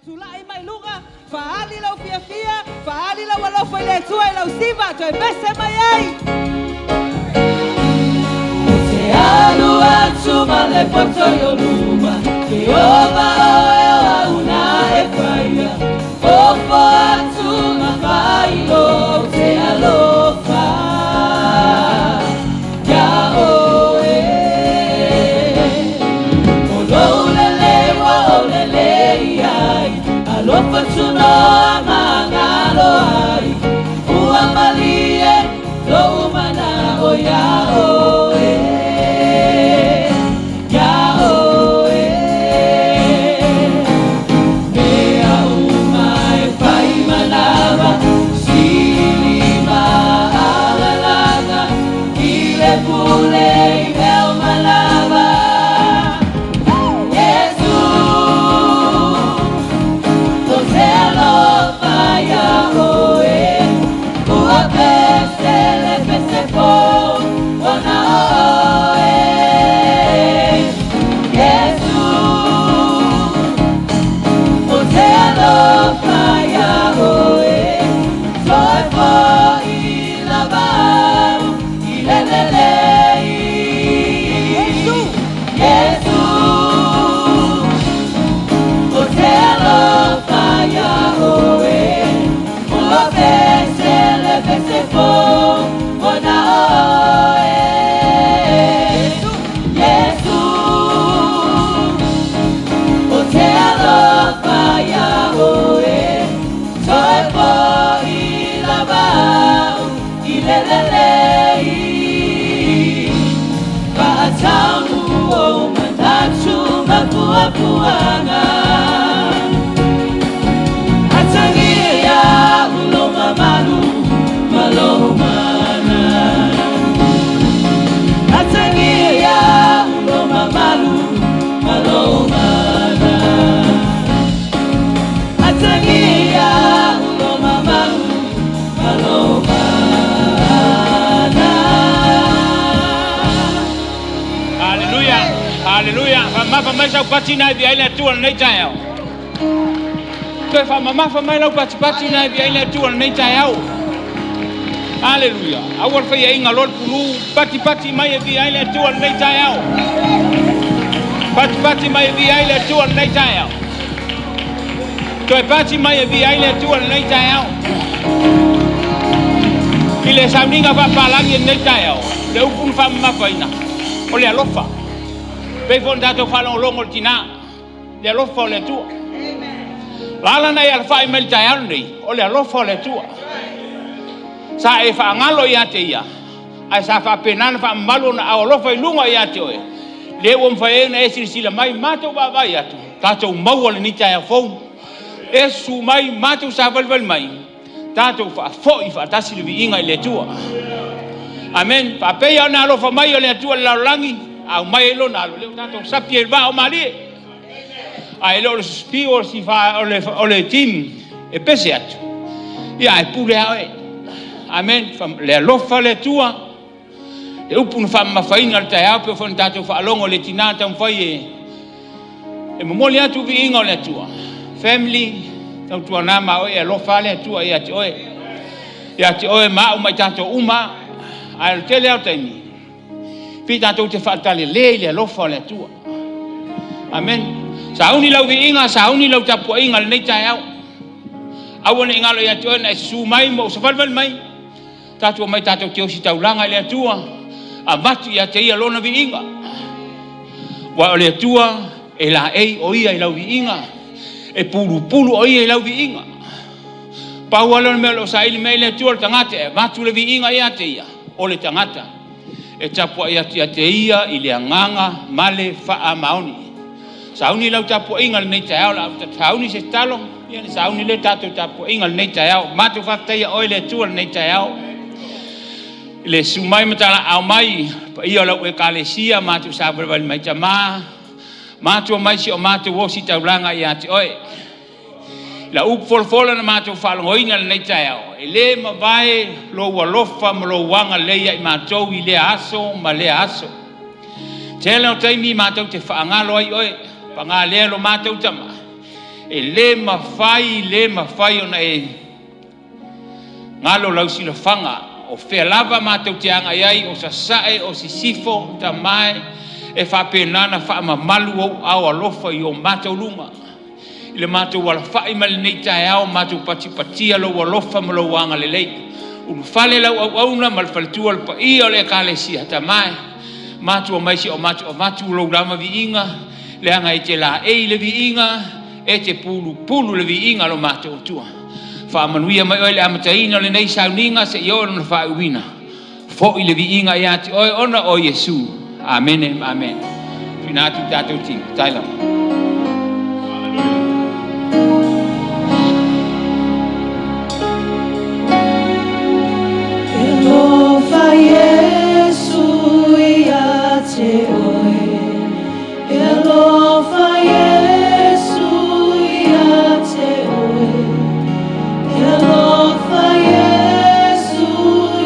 Tulai mai luga, faaali lou fiafia, faaali lou alofa i le Atua i lau siva, toe pese mai ai. Ou te alu atu ma le poto i ou luma, Ieova oe o au na e faia, Ofo atu ma fai ou te alofa iā oe. O lou lelei ua ou lelei ai, Alofa tunoa ma agalo ai, Ua malie lou manao iā oe, Iā oe. Mea uma e fai manava, Sili ma alalaga, I le pule i mea uma lava. Iesu, ou te alofa iā oe, Ua pese le pese fou, ona o oe. Iesu, ou te alofa iā oe, Toe fo'i lava au i le lelei. Iesu. Iesu, ou te alofa iā oe, Ua pese le pese fou, ona o oe. Iesu, ou te alofa iā oe, Toe fo'i lava au i le lelei. Faataunu ou manatu ma fuafuaga. Atagia iaʻu lou mamalu ma lou mana. Atagia iaʻu lou mamalu ma lou mana. Atagia iaʻu lou mamalu ma lou mana. Haleluia, haleluia. Faamamafa mai sau pati na e viia ai le Atua i lenei taeao. Toe faamamafa mai lau patipati na e viia ai le Atua i lenei taeao. Haleluia. Aua le faiaina loa le pulū, patipati mai e viia ai le Atua i lenei taeao. Patipati mai e viia ai le Atua i lenei taeao. Toe pati mai e viia ai le Atua i lenei taeao. I le sauniga faapalagi i lenei taeao, le upu na faamamafaina, o le alofa. Pei foi ona tatou faalogologo i le tina, le alofa o le Atua. Lala na e alafai mai i le taeao lenei, o le alofa o le Atua. Sa e faagalo ia te ia, ae sa faapena ona faamamalu ona ao alofa i luga ia te oe, lea ua mafai ai ona e silasila mai, matou vaavaai atu, tatou maua lenei taeao fou. E susu mai, matou savalivali mai, tatou faafoi faatasi le viiga i le Atua. Amen. Faapeia ona alofa mai o le Atua i le lalolagi, aumai ai lona alo, lea ua tatou sapi ai i le vaa o malie. Ae le o le fiu o le sifa o le team e pese atu, ia ae pule lava oe. Amen. Le alofa o le Atua, le upu na faamamafaina i le taeao pei foi ona tatou faalogo i le tina taumafai e e momoli atu viiga o le Atua. Family, tautuana ma oe e alofa lava le Atua ia te oe. Ia te oe ma au ma i tatou uma. Ae o le tele lava o taimi, pei tatou te faatalale i le alofa o le Atua. Amen. Sauni lau viiga, sauni lau tapuaiga i lenei taeao. Aua ne i galo ia te oe na e susu mai ma ou savalivali mai. Tatou omai tatou te ositaulaga i le Atua, avatu ia te Ia Lona viiga. Aua o le Atua e laei o Ia i lau viiga, e pulupulu o Ia i lau viiga. Pau lava lea o le mea o lo o saili mai ai le Atua o le tagata e avatu le viiga ia te Ia, o le tagata e tapuai atu ia te Ia i le agaga ma le faamaoni. Sauni lau tapuaiga i lenei taeao, o le a sauni se tatalo, ia ona sauni lea o le tatou tapuaiga i lenei taeao. Matou faafetaia Oe le Atua i lenei taeao, i le susu mai ma talaaao mai paia o lau Ekalesia, matou savalivali mai tama, matou omai si o matou ositaulaga ia te Oe. Lau upu folafola na matou faalogoina i lenei taeao, e le mavae lou alofa ma lou agalelei ia i matou i lea aso ma lea aso. Tele o taimi matou te faagalo ai oe, paga lea lo matou tama. E lē mafai, lē mafai ona e galo lau silafaga o fea lava matou te agai ai, o sasae, o sisifo, Tama e, e faapena ona faamamalu ou aao alofa i o matou luma. I le matou alafai mai lenei taeao, matou patipatia lou alofa ma lou agalelei. Ulufale lau auauna ma le faletua o le paia o le ekalesia, Tama e, matua mai se o matou avatu lou lava viiga, leaga e te laei le viiga, e te pulupulu le viiga lo matou Atua. Faamanuia mai oe i le amataina o lenei sauniga seia oo i lona faaiuina. Foi le viiga ia te oe ona o Iesu. Amene ma amene. Tuuina atu i tatou tino. Tai lava. E alofa Iesu ia te oe. E alofa Iesu ia te oe. E alofa Iesu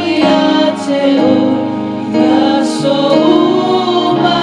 ia te oe. Ia so uma.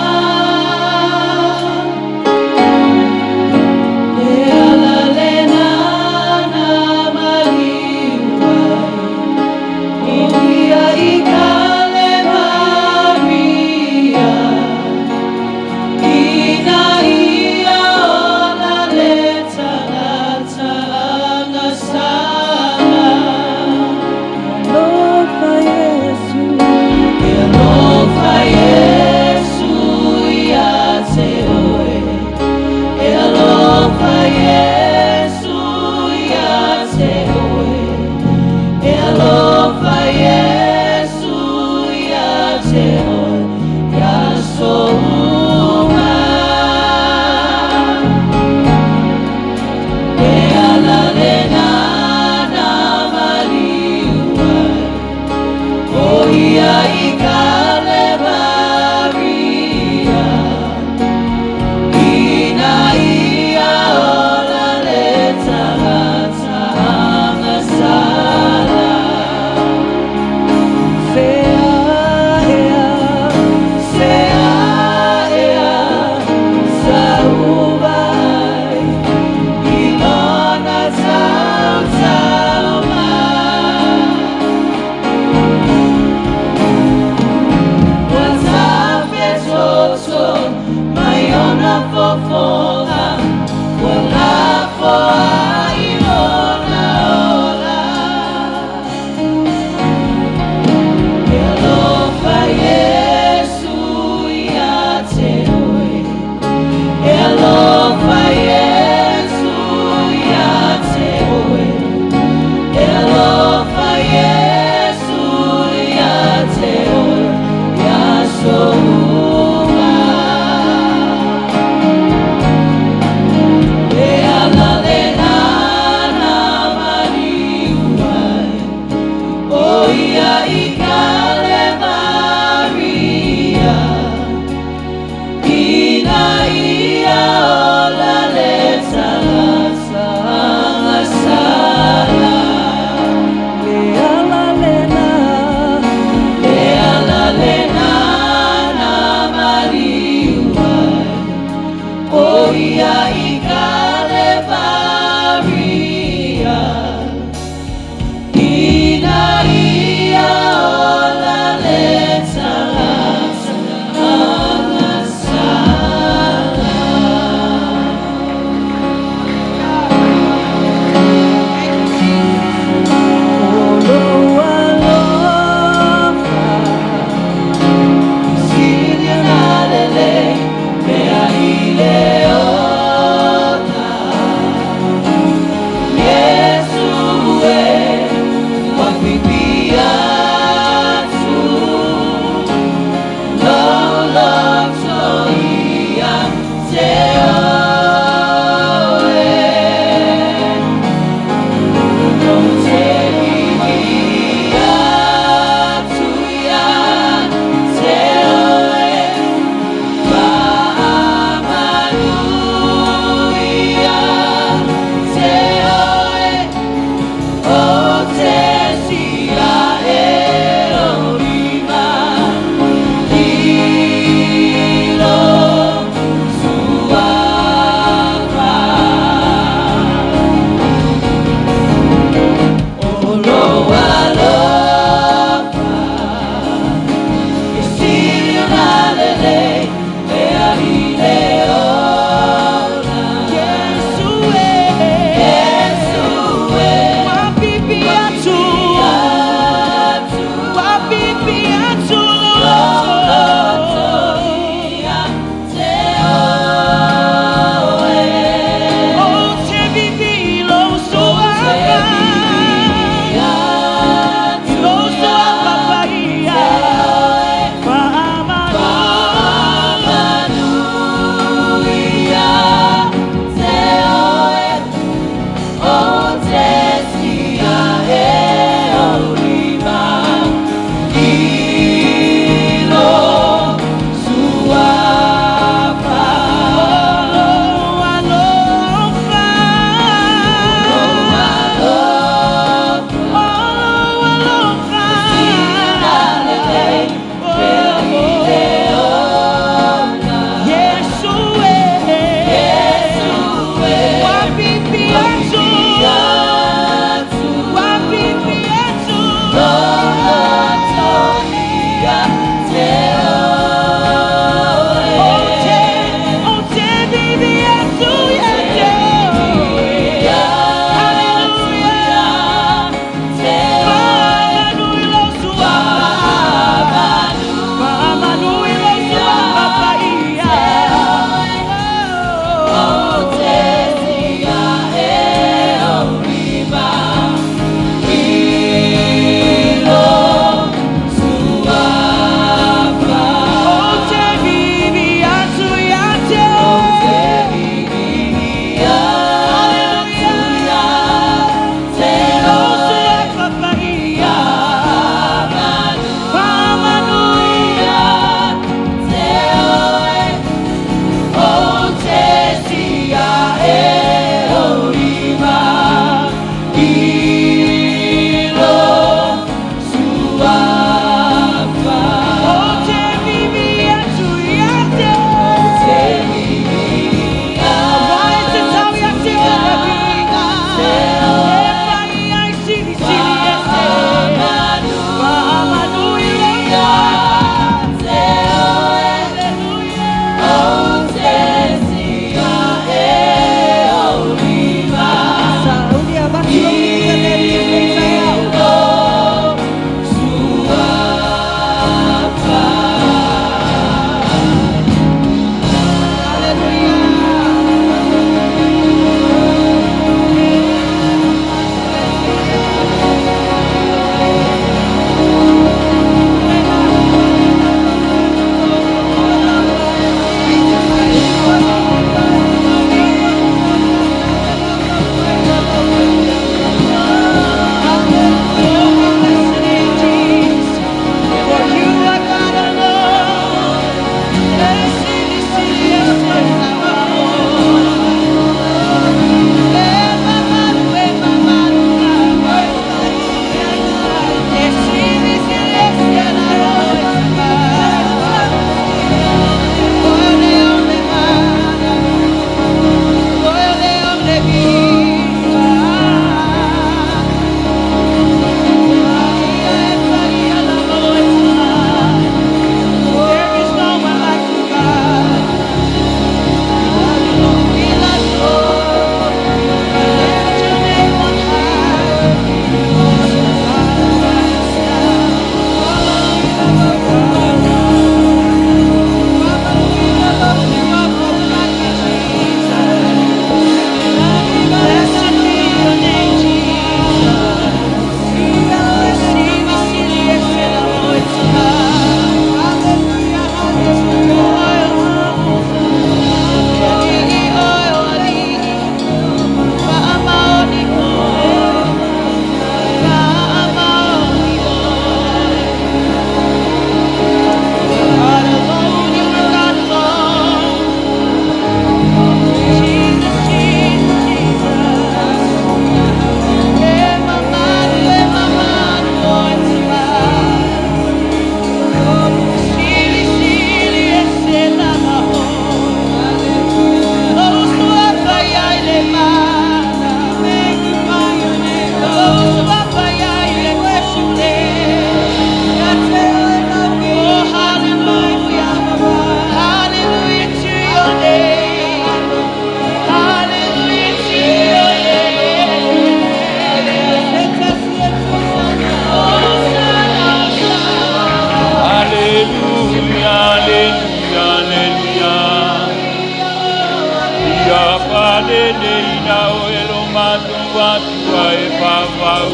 matou atua e faavau.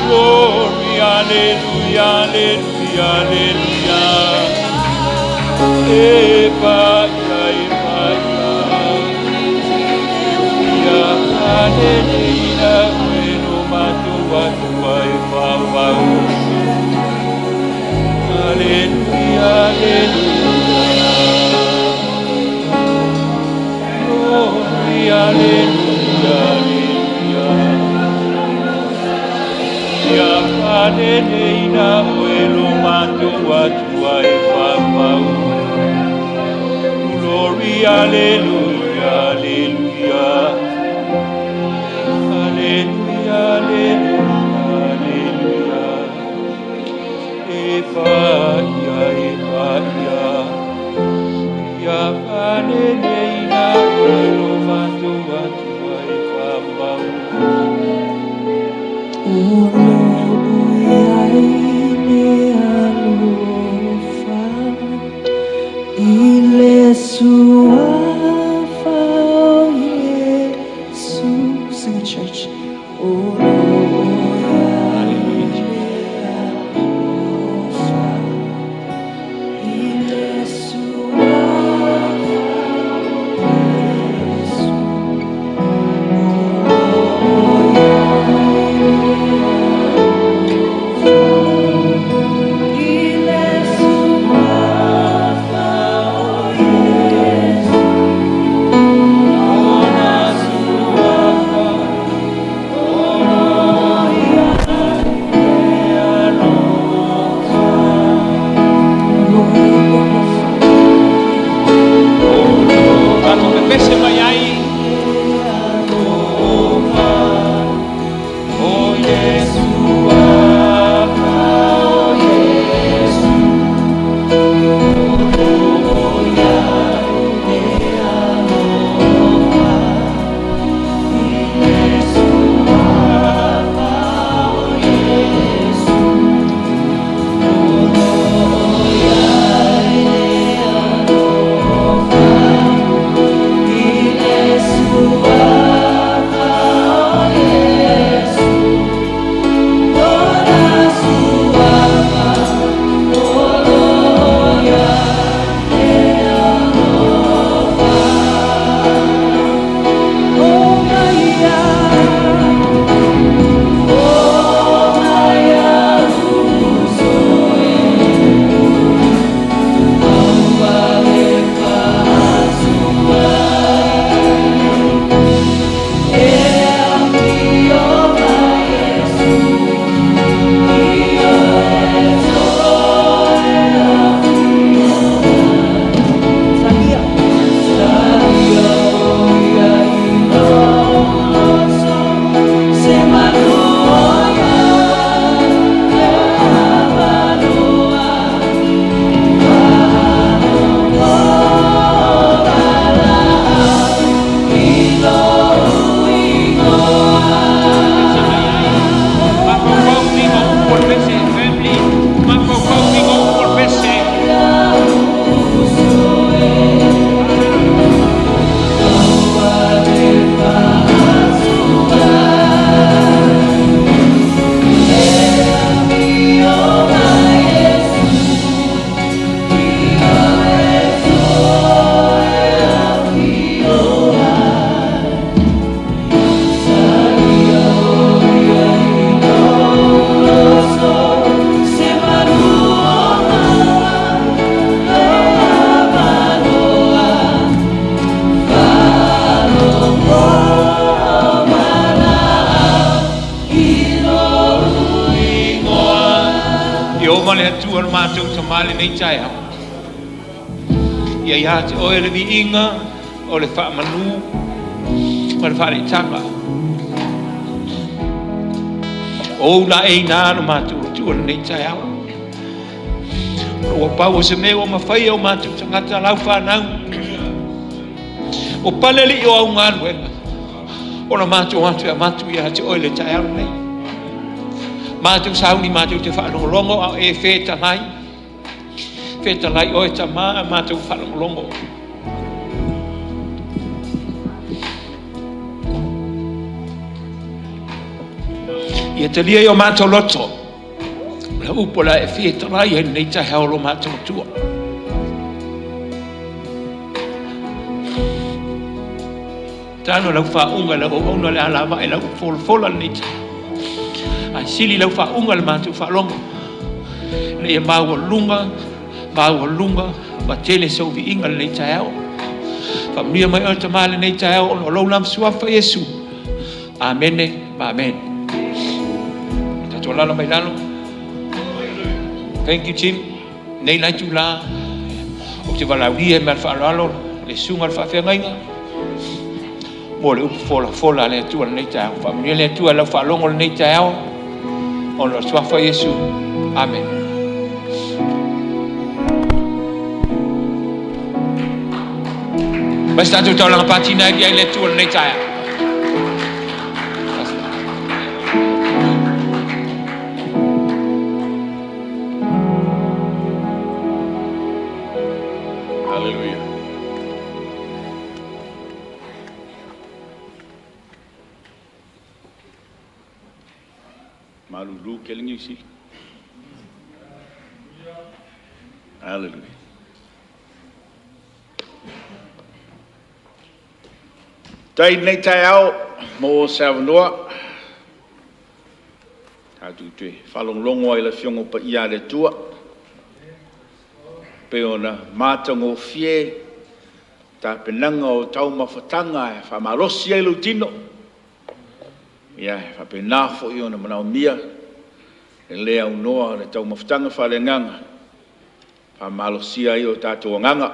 Glory, hallelujah, hallelujah, hallelujah. E pa ia, e pa ia. Ia hallelujah, oe lo matou atua e faavau. Hallelujah, hallelujah. Glory, hallelujah, hallelujah. Ia faaleleina oe lo matou atua e faavau. Glory, hallelujah, hallelujah. Hallelujah, hallelujah, hallelujah. E pa ia, e pa ia. Ia faaleleina oe lo matou atua e faavau. O loo iai le alofa i le suafa o Iesu. Sing it, church. O loo iai le alofa i le suafa o Iesu. O loo iai le alofa i le suafa o Iesu. Ona suafa, o loo iai le alofa. Lord, Tatou pepese mai ai. Alofa, o Iesu afa o Iesu. O loo iai le alofa i le suafa o Iesu. O loo iai le alofa i le suafa o Iesu. Ona suafa, o loo iai le alofa. O maia, o maia uso e, aua le faasuai. E afio mai Iesu, i oe toe afio mai. Salia. Salia o ia i lou uso, se manu o ia, e avanoa, faalogologo valaau i lou igoa. Mafaufau uiga o upu o le pese, family. Mafaufau uiga o upu o le pese. Uso e, aua le faasuai. E afio mai Iesu, i oe toe afio mai. Salia o ia i lou uso, se manu o maua, e avanoa, faalogologo valaau i lou igoa. Ieova le Atua lo matou Tamā i lenei taeao. Ia ia te oe le viiga o le faamanu ma le faaleitaga. O ou laei nā lo matou Atua i lenei taeao. Ua pau o se mea ua mafai e o matou tagata lau fanau. O pale alii o au galuega. Ona matou atu e avatu ia te oe le taeao lenei. Matou sauni matou te faalogologo a o e fetalai. Fetalai oe Tamā a matou faalogologo. Ia talia i o matou loto lau upu o le a e fia talai ai lenei taeao lo matou Atua. Tano lau faauga lau auauna le alavai lau folafola lenei taeao. Ae sili lau faauga le matou faalogo ina ia maualuga, maualuga ma tele sou viiga lenei taeao. Faamanuia mai oe Tama lenei taeao ona o lou lama suafa Iesu. Amene ma amene. Tatou alala mai lalo. Thank you, Jim. Nei la itula ou te valaaulia ma le faaaloalo le susuga i le faafeagaiga mo le upu folafola a le Atua lenei taeao. Faamanuia le Atua i lau faalogo lenei taeao ona o le suafa o Iesu. Amene. Mai se tatou taulaga patina ai le Atua lenei taeao. Haleluia. Malulu tele Niu Sila. Haleluia. Tai nei taeao mo se avanoa. Tatou te faalogologo ai i le Afioga Paia a le Atua pei ona matagofie tapenaga o taumafataga e faamalosi ai lou tino, ia e faapena foi ona manaomia e le aunoa le taumafataga faaleagaga e faamalosia ai o tatou agaga.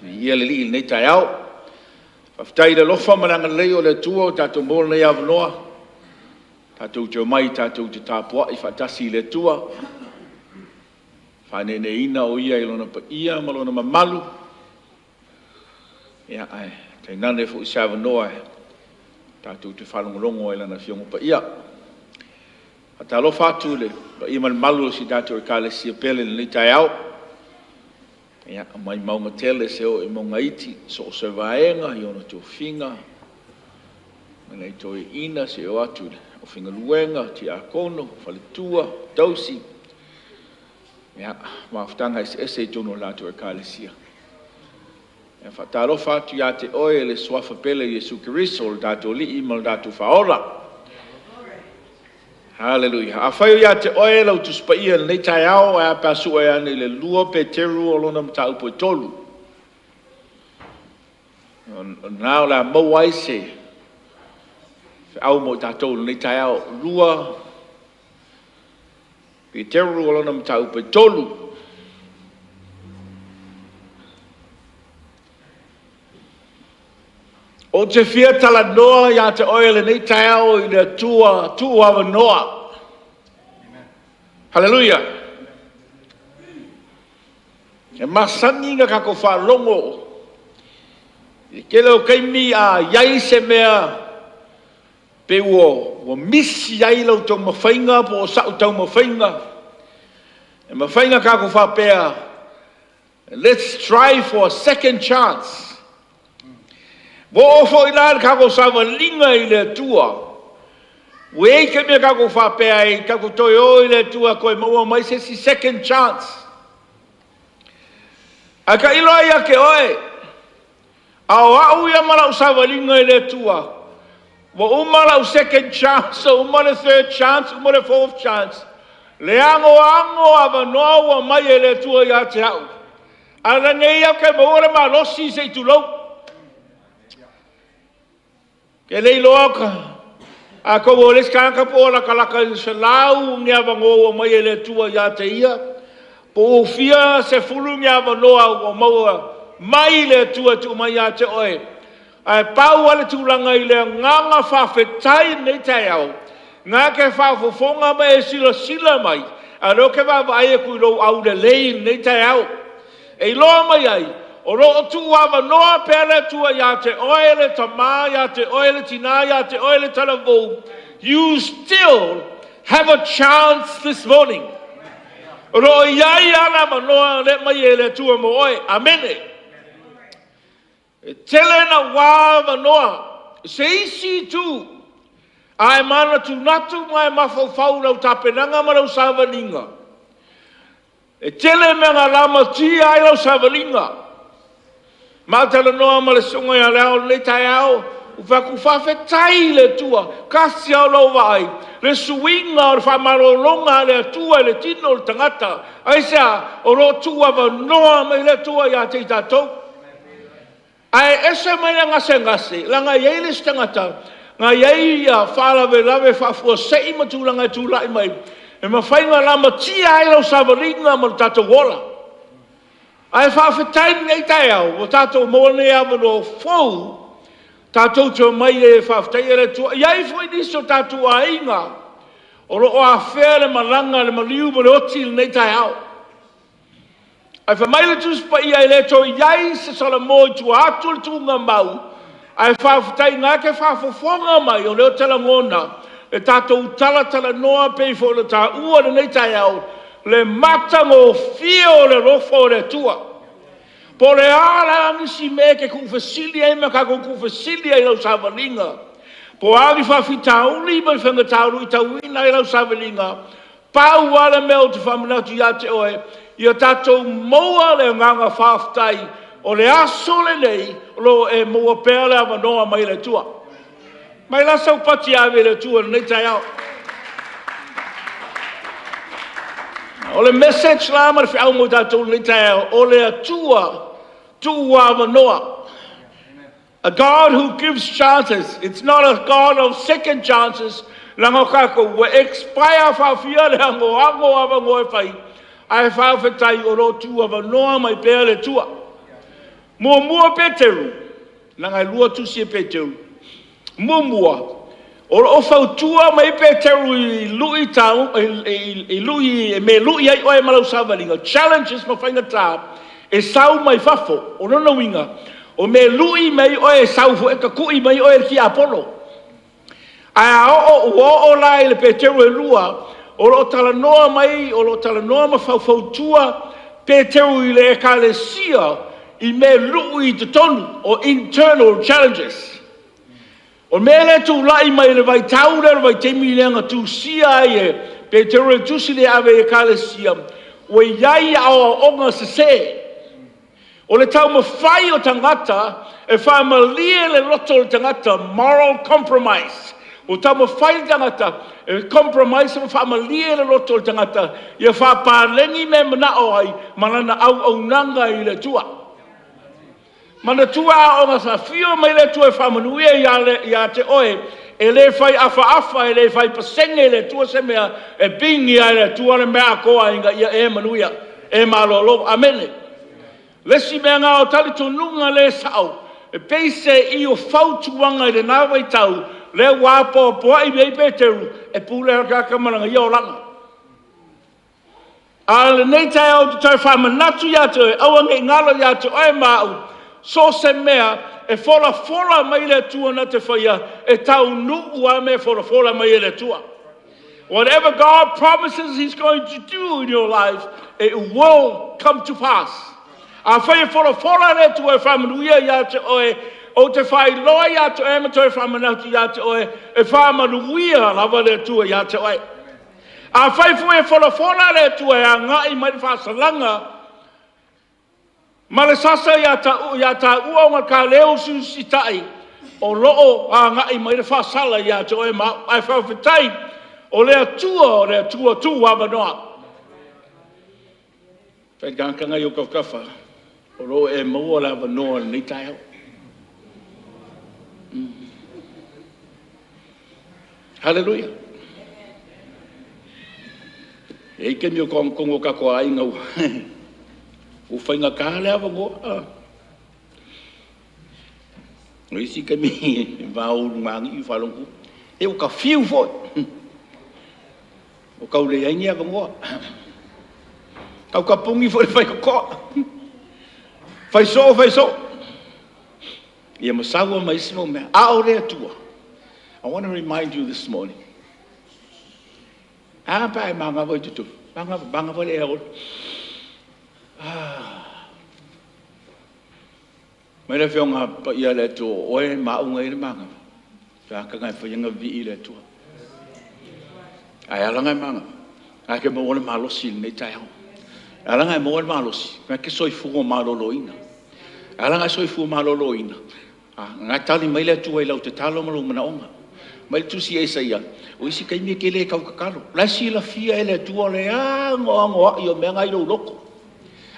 Viia le Alii i lenei taeao. Faafetai i le alofa ma le agalelei o le Atua ua tatou maua lenei avanoa tatou te omai tatou te tapuai faatasi i le Atua, faaneeneina o Ia i Lona paia ma Lona mamalu, ia ae tainane foi se avanoa tatou te faalogologo ai i Lana Afioga Paia. E faatalofa atu i le paia ma le mamalu o si a tatou Ekalesia pele i lenei taeao, ia, mai mauga tele seia oo i mauga iti, so o se vaega i ona tofiga, mai le toeaina seia oo atu i le aufaigaluega, tiakono, faletua, tausi, ia, mafutaga eseese i totonu o le tatou Ekalesia. E faatalofa atu ia te oe le Suafa pele o Iesu Keriso o le tatou Alii ma le tatou Faaola. Haleluia. Afai o ia te oe lau Tusi Paia i lenei taeao, ae a pe a sue ane i le 2 Peteru o lona mataupu e 3. O lena o le a maua ai se feau mo i tatou i lenei taeao. 2 Peteru o lona mataupu e 3. Ou te fia talanoa ia te oe i lenei taeao i le Atua tuuavanoa. Haleluia! E masani ona tatou faalogo i le tele o taimi a i ai se mea pei ua misi ai lau taumafaiga po o sau taumafaiga, e mafai ona tatou faapea, let's try for a second chance. Ua oo foi la le tatou savaliga i le Atua, ua i ai taimi e tatou faapea ai, tatou toe o i le Atua toe maua mai se isi second chance. Ae tailo lava ia te oe, a o au ia ma lau savaliga i le Atua, ua uma lau second chance, uma le third chance, uma le fourth chance, le anoano avanoa ua mai e le Atua ia te au. A o lenei ou te maua le malosi se i tulou. Ke le iloa ka atonu o le isi tagata po o latalata i le 100 ni avanoa ua mai e le Atua ia te ia, po ua fia sefulu ni avanoa ua maua mai le Atua e tuu mai ia te oe. Ae pau lava le tulaga i le agaga faafetai i lenei taeao, na te faafofoga ma e silasila mai, a o lea ou te vaavaai atu i lou aulelei i lenei taeao. E iloa mai ai, o lo o tuuavanoa pea le Atua ia te oe le tama, ia te oe le tina, ia te oe le talavou. You still have a chance this morning. O lo o i ai lava le avanoa o lea e aumai e le Atua mo oe. Amene. E tele naua avanoa se isi itu. A e manatunatu ma e mafaufau i lau tapenaga ma lau savaliga, e tele mea na lamatia ai lau savaliga. Ma talanoa ma le susuga ia Leao i lenei taeao, ou fai atu, faafetai i le Atua, tasi lava lou vaai, le suiga o le faamalologa a le Atua i le tino o le tagata. Aisea? O lo o tuuavanoa mai le Atua ia te i tatou. Ae ese mai le gasegase, leaga e i ai le isi tagata na i ai faalavelave faafuasei ma tulaga e tulai mai, e mafai ona lamatia ai lau savaliga ma lo tatou ola. Ae faafetai i lenei taeao ua tatou maua lenei avanoa fou tatou te omai ai e faafetaia le Atua. E i ai foi nisi o tatou aiga o lo o afea le malaga a le maliu ma le oti i lenei taeao. Ae fai mai le Tusi Paia, e le toe i ai se Salamo i tua atu o le tuugamau, ae faafetai na te faafofoga mai, o lea ou te lagona le tatou talatalanoa pei foi ona taua i lenei taeao le matagofie o le alofa o le Atua. Po o le a la nisi mea e te tuufesili ai ma tatou tuufesili ai i lau savaliga, po o a ni faafitauli ma ni faigata o luitauina ai lau savaliga, Pau lava le mea ou te faamanatu ia te oe, ia tatou maua le agaga faafetai, o le aso lenei o lo o e maua pea le avanoa mai le Atua. Mai la sau pati e ave i le Atua i lenei taeao. O le message la ma le feau mo i tatou i lenei taeao, o le Atua tuuavanoa. A God who gives chances, it's not a God of second chances, leaga o tatou ua expire faafia le anoano o avanoa e fai, ae faafetai o lo o tuuavanoa mai pea le Atua. Muamua Peteru, leaga e lua tusi a Peteru. Muamua, o lo o fautua mai Peteru i lui i mea e lui ai oe ma lau savaliga, challenges ma faigata e sau mai fafo. O lona uiga, o mea e lui mai ai oe e sau foi e tatui mai oe e le tiapolo. Ae a oo ua oo la i le Peteru e 2, o lo o talanoa mai, o lo o talanoa ma faufautua Peteru i le ekalesia i mea lui i totonu, o internal challenges. O le mea lea e tulai mai i le vaitau lea, le vaitaimi lea na tusia ai e Peteru le tusi lea e ave i Ekalesia, ua i ai aoaoga sese. O le taumafai o tagata e faamalie le loto o le tagata, moral compromise. Ua taumafai le tagata e compromise ma faamalie le loto o le tagata ia faapaleni mea e manao ai ma lana auaunaga i le Atua. Manatua aoga sa afio mai le Atua e faamanuia ia te oe, e le fai afaafa, e le fai pasene e le Atua se mea, e pigi lava e le Atua le mea atoa ina ia e manuia, e malolo. Amene. O le isi mea lena o talitonuga le sao, e peiseai o fautuaga i lena vaitau, lea ua apoapoai ai Peteru, e pule lava le tagata ma lana ia olaga. A o lenei taeao ou te toe faamanatu ia te oe, aua ne i galo ia te oe ma au, so o se mea e folafola mai le Atua na te faia, e taunuu lava mea e folafola mai e le Atua. Whatever God promises He's going to do in your life, it will come to pass. Afai e folafola le Atua e faamanuia ia te oe, ou te faailoa ia te oe ma toe faamanatu ia te oe, e faamanuia lava le Atua ia te oe. Afai foi e folafola le Atua e agai mai le faasalaga ma le sasa ia taua ona ta le usiusitai, o lo o agai mai le faasala ia te oe ma au. Ae faafetai o le Atua o le Atua tuuavanoa. Faitagaga i ou tafatafa, o lo o e maua le avanoa i lenei taeao. Haleluia! E i ai taimi o togatogo o tatou aiga ua faigata le avanoa. O isi taimi i le va o ulugalii faalogo atu, se ua ta fiu foi, ua tau leai ni avanoa. Tau tapuni foi le faitotoa, fai soo fai soo, ia ma sau ai ma isi mau mea. A o le Atua, I want to remind you this morning, a pe a e manava i totonu, manava le ea ola. Fai mai le Afioga Paia a le Atua, o oe ma au na i ai le manava. Tagata na e faia vivii i le Atua. Ae ala ona e manava, o lena e te maua le malosi i lenei taeao. E ala ona e maua le malosi, o lena e te soifua maloloina. E ala ona e soifua maloloina, o lena e tali mai le Atua i lau tatalo ma lou manaoga. Fai mai le tusi a Isaia, o isi taimi e te le tau tatalo, o la e silafia e le Atua le anoanoai o mea na e i lou loto.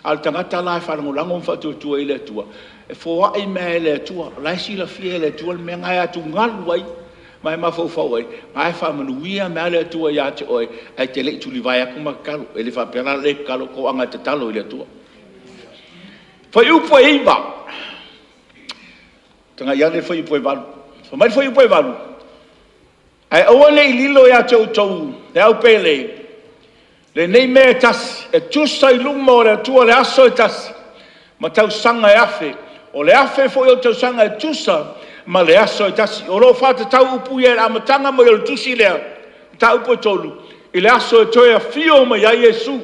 A o le tagata la e faalagolago ma faatuatua i le Atua, e foai mai lava e le Atua. O la e silafia e le Atua le mea lena e atugalu ai ma e mafaufau ai, o lena e faamanuia mai lava le Atua ia te oe ae te le i tulivae atu ma tatalo. E le faapea la o le le tatalo, toaga e tatalo i le Atua. Fuaiupu e 9, tagai ane i le fuaiupu e 8. Fai mai le fuaiupu e 8, “Ae aua ne i lilo ia te outou le au pele lenei mea e tasi, e tusa i luma o le Atua le aso e tasi ma tausaga e 1,000, o le 1,000 foi o tausaga e tusa ma le aso e tasi.” O lo o faatatau upu ia i le amataga mai o le tusi lea, mataupu e 3, i le aso e toe afio mai ai Iesu.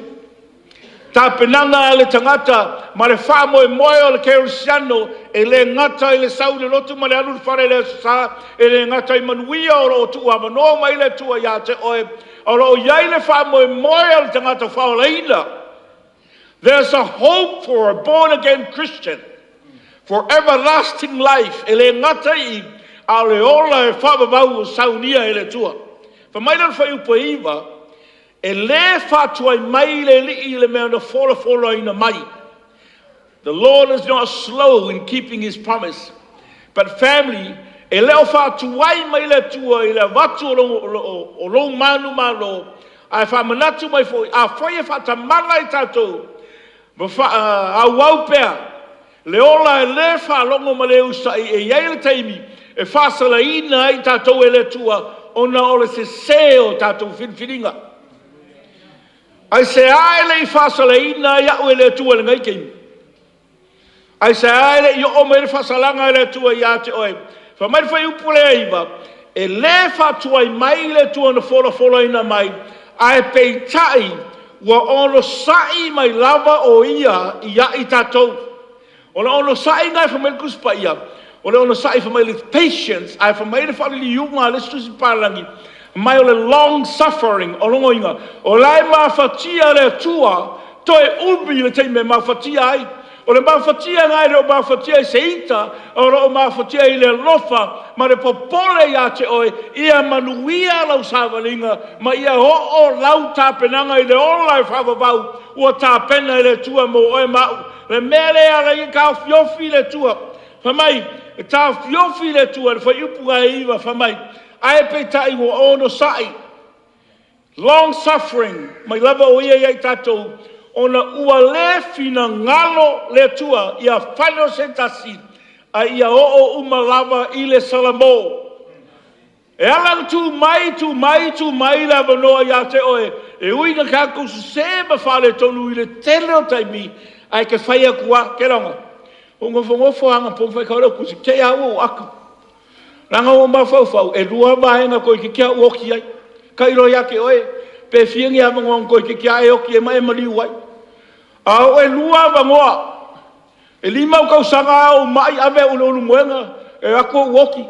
Tapenaga a le tagata ma le faamoemoe o le kerisiano, e le gata i le sau i le lotu ma le alu i le fale i le Aso Sa, e le gata i manuia o lo o tuuavanoa mai le Atua ia te oe, a o lo o i ai le faamoemoe o le tagata faolaina. There's a hope for a born again Christian for everlasting life. E le gata i i, a o le ola e faavavau ua saunia e le Atua. Fai mai la le fuaiupu e 9, e le faatuai mai le Alii i le mea na folafolaina mai. The Lord is not slow in keeping His promise, but family, e le o faatuai mai le Atua i le avatu o lou manumalo, ae faamanatu mai foi, afai e faatamala i tatou ma faaauau pea le ola e le faalogo ma le usitai, e i ai le taimi e faasalaina ai i tatou e le Atua ona o le sese o tatou filifiliga. Aisea e le i faasalaina ai au e le Atua i lenei taimi? Aisea e le i oo mai ai le faasalaga a le Atua ia te oe? Fai mai le fuaiupu lea e 9, e le faatuai mai le Atua na folafolaina mai, ae peitai ua onosai mai lava o Ia ia i tatou. O le onosai lena fai mai le Tusi Paia, o le onosai fai mai le patience, ae fai mai le faaliliuga a le isi tusi papalagi, fai mai o le long suffering. O lona uiga, o la e mafatia le Atua, toe umi le taimi e mafatia ai. O le mafatia lena e le o mafatia i se ita, ae o lo o mafatia i le alofa ma le popole ia te oe, ia manuia lau savaliga ma ia oo lau tapenaga i le ola e faavavau ua tapena e le Atua mo oe ma au. O le mea lea e ala ai ona taofiofi le Atua, fai mai, e taofiofi le Atua i le fuaiupu e 9, fai mai, ae peitai ua onosai, long suffering mai lava o Ia ia i tatou, ona ua le finagalo le Atua ia falo se tasi, a ia oo uma lava i le salamo. E ala ona tu mai, tu mai, tu mai le avanoa ia te oe, e ui ina tatou sese ma faaletonu i le tele o taimi, ae te fai atu lava. Keloga, ua ou nofonofo lava anapo ma faitau lau tusi, te i lava ua ou ato. Leaga ua ou mafaufau, e 2 vaega toeitiiti lava ou oti ai. Tailo ia te oe, pe fia ni avanoa na toeitiiti lava e oti ai ma e maliu ai. A o e 2 avanoa, e 5 ou tausaga a ou mai ave au i le ulumoega e o atu ou oti.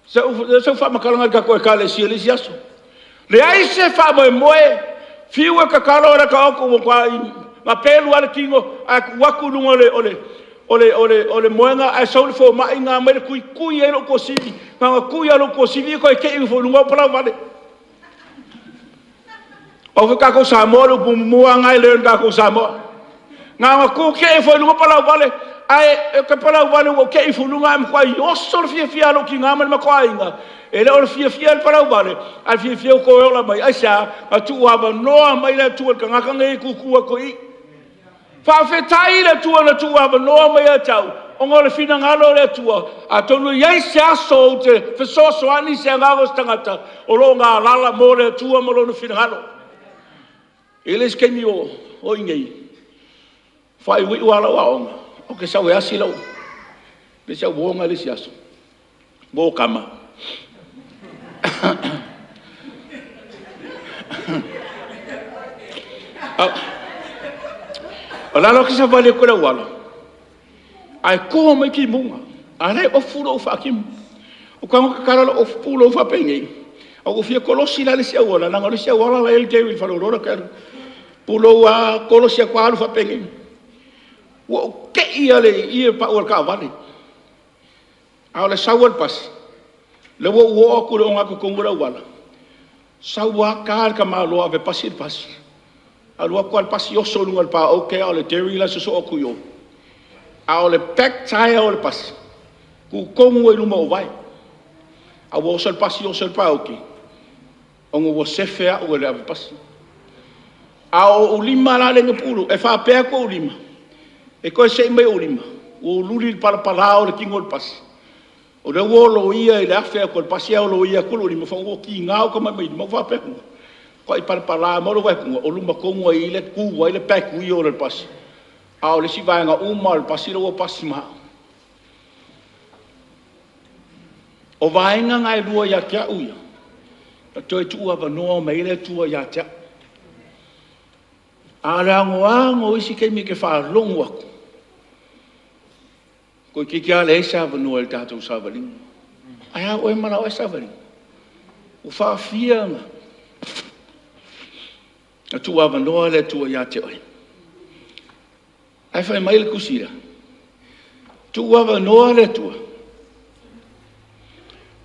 O sau faamatalaga i le tatou Ekalesia i le isi aso. Leai se faamoemoe, fiu e tatalo e lata atu ua matua pelu lava le tino ae tuu atu i luga o le moega ae sau le fomai na aumai le tui tui ai lou tuasivi. Na ona tui lava o lou tuasivi ia toe tei ifo i luga ou palavale. Aua foi tatou Samoa o le upu muamua lava lena e learn tatou Samoa. Na ona tuu tee ifo i luga palavale, ae ou te palavale ua ou tee ifo i luga ae matuai oso le fiafia a lou tina ma le matou aiga. E le o le fiafia i le palavale, ae o le fiafia ua toe ola mai. Aisea? Na tuuavanoa mai le Atua i le tagata lenei e tutu atu i i. Faafetai i le Atua na tuuavanoa mai ia te au, ona o le finagalo o le Atua, atonu e i ai se aso ou te fesoasoani i se agaga o se tagata o lo o galala mo le Atua ma Lona finagalo. E i ai le isi taimi o i inei, faaiuiu lava lau aoga, ou te sau e asi lau… le isi au uo lena i le isi aso, uo tama. O le la ou te savali atu i le auala, ae toa mai timuga, a o la e ofu lou faatimu. Ou tago tatala lo'u ofu pulou faapenei, ae ua ou fia kolosi la i le isi auala leaga o le isi auala la e i ai le dairy i le faleoloa la e alu. Pulou lava kolosi atu lava alu faapenei. Ua ou tei lava i le ie e pau o le taavale, a o le sau a le pasi, lea ua ou oo atu i le ogatotonu o le auala, sau lava ta le tamaloa ave pasi le pasi, alu atu lava le pasi oso i luga o le pa ote a o le dairy la e sosoo atu i o. A o le back tyre o le pasi, tu tonu lava i luma o ou vae. Ae ua oso le pasi oso i le pa ote ona ua sefe au e le ave pasi. A o ou lima la lea na pulou, e faapea atu ou lima e toe se'i mai ou lima, ua ou luli le palapala o le tino o le pasi, o lea ua oloia i le afe atu a le pasi ae oloia atu lou lima, ua tiga ou tamatamailima. Ou faapea atu, ua matuai palapala mai lou vaai atu o luma tonu lava i i lea e tu ai le back wheel o le pasi, a o le isi vaega uma lava o le pasi lea ua pasi ma au. O vaega na e lua ia te au ia, na toe tuuavanoa mai ai le Atua ia te au. A o le anoano o isi taimi e te faalogo atu, toeitiiti lava leai se avanoa i le tatou savaliga. Ae a oe ma lau savaliga? Ua faafia ona tuuavanoa le Atua ia te oe? Ae fai mai le tusi lea, tuuavanoa le Atua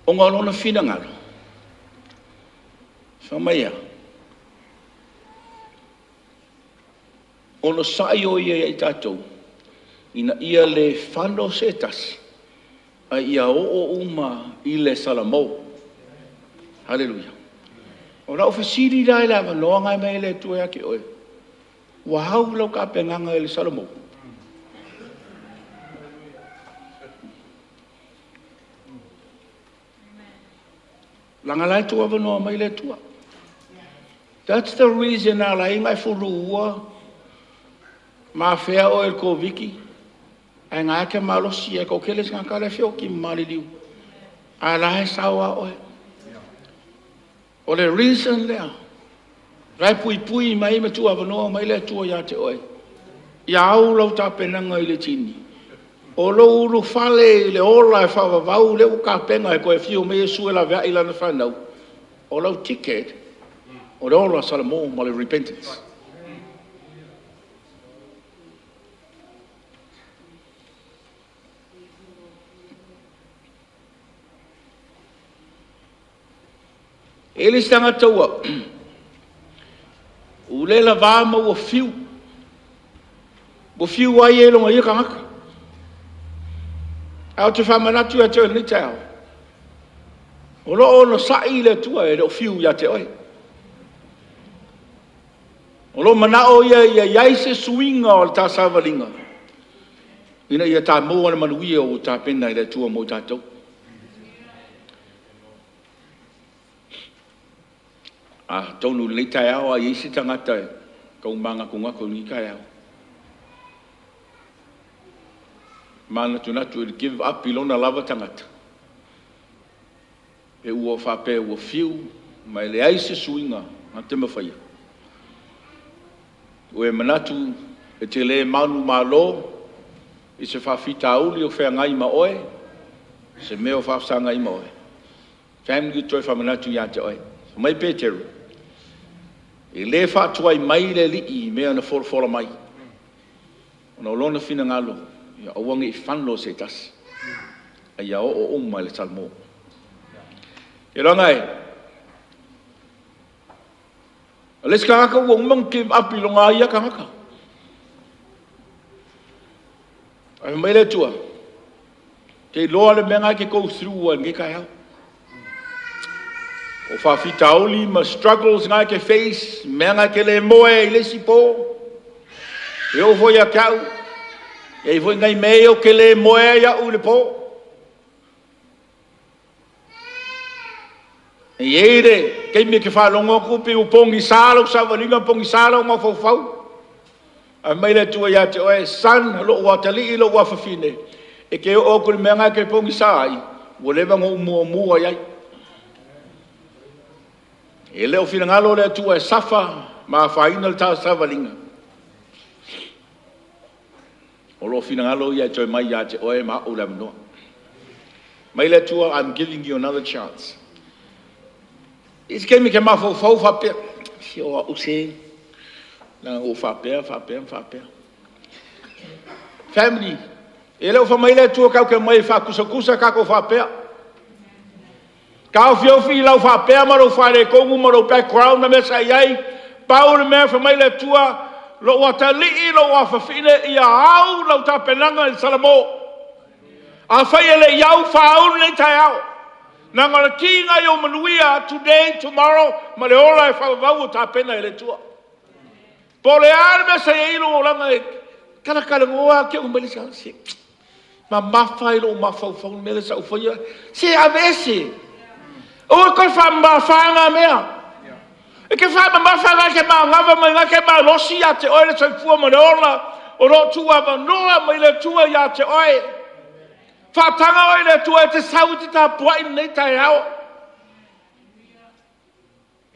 ona o Lona finagalo, fai mai e a? Onosai o Ia ia i tatou ina ia le fano se tasi, a ia oo uma i le salamo. Haleluia. O lau fesili la i le avanoa lena e aumai e le Atua ia te oe, ua au lau tapenaga i le salamo? Leaga o la e tuuavanoa mai le Atua. That's the reason na ala ai ona e fuluua ma afea oe e le Koviti, ae na e te malosi, ae toatele tagata la e feoti ma maliliu, a o la e sao lava oe. O le reason lea o la e puipui mai ma tuuavanoa mai le Atua ia te oe, ia au lau tapenaga i le tini. O lou ulufale i le ola e faavavau lea ua tapena e toe afio mai Iesu e laveai lana fanau, o lau ticket o le ola salamo ma le repentance. E i ai le isi tagata ua le lavā ma ua fiu, ua fiu lava ia i lona ia tagata. Ae ou te faamanatu ia te oe i lenei taeao, o lo o onosai le Atua e le o fiu ia te oe. O lo o manao Ia ia i ai se suiga o le ta savaliga ina ia ta maua le manuia ua tapena e le Atua mo i tatou. Atonu i lenei taeao a i ai se tagata e tau manatunatu i lenei taeao, manatunatu i le give up i lona lava tagata, pe ua faapea ua fiu ma e leai se suiga na te mafaia, ua e manatu e te le manumalo i se faafitauli o feagai ma oe, se mea o faafesagai ma oe, family, ou te toe faamanatu ia te oe. Fai mai Peteru, e le faatuai mai le Alii i mea na folafola mai, ona o Lona finagalo ia aua ne i fano se tasi, a ia oo uma i le salamo. Ailoga e… O le isi tagata ua uma ona give up i lona ia tagata. Ae fai mai le Atua, ou te iloa le mea lena e te go through ai i lenei taeao. O faafitauli ma struggles na e te face, mea na e te le moe ai i le isi po, e oo foi ia te au, e i ai foi nai mea ia ou te le moe ai au i le po. E i ai le taimi e te faalogo atu pei ua pogisa lau savaliga pogisa lou mafaufau. Ae fai mai le Atua ia te oe, son, lou atalii, lou afafine, e te oo atu i le mea lena e te pogisa ai, ua leva ona ou muamua i ai. E le o finagalo le Atua e safa ma afaina le ta savaliga. O lo o finagalo Ia e toe mai ia te oe ma au le avanoa. Mai le Atua, I'm giving you another chance. I se taimi e te mafaufau faapea, se o au se, leaga ua ou faapea, faapea ma faapea. Family, e le o fai mai le Atua tatou te omai e faatusatusa tatou faapea. Taofiofi i lau faapea ma lou faaletonu ma lou background ma mea sa i ai, pau le mea fai mai le Atua, lou atalii, lou afafine, ia au lau tapenaga i le salamo. Afai e le i au, faaulu nei taeao. Leaga o le tiga ia o manuia, today, tomorrow ma le ola e faavavau ua tapena e le Atua. Po o le a le mea sa i ai lou olaga e talatalanoa atu mai le se mamafa i lou mafaufau le mea lea sa ou faia. Se aveese. Aua toe faamamafa na mea. E te faamamafa na e te manava mai na te malosi ia te oe le soifua ma le ola o lo o tuuavanoa mai le Atua ia te oe. Faataga oe i le Atua e te sau i te tapuai lenei taeao.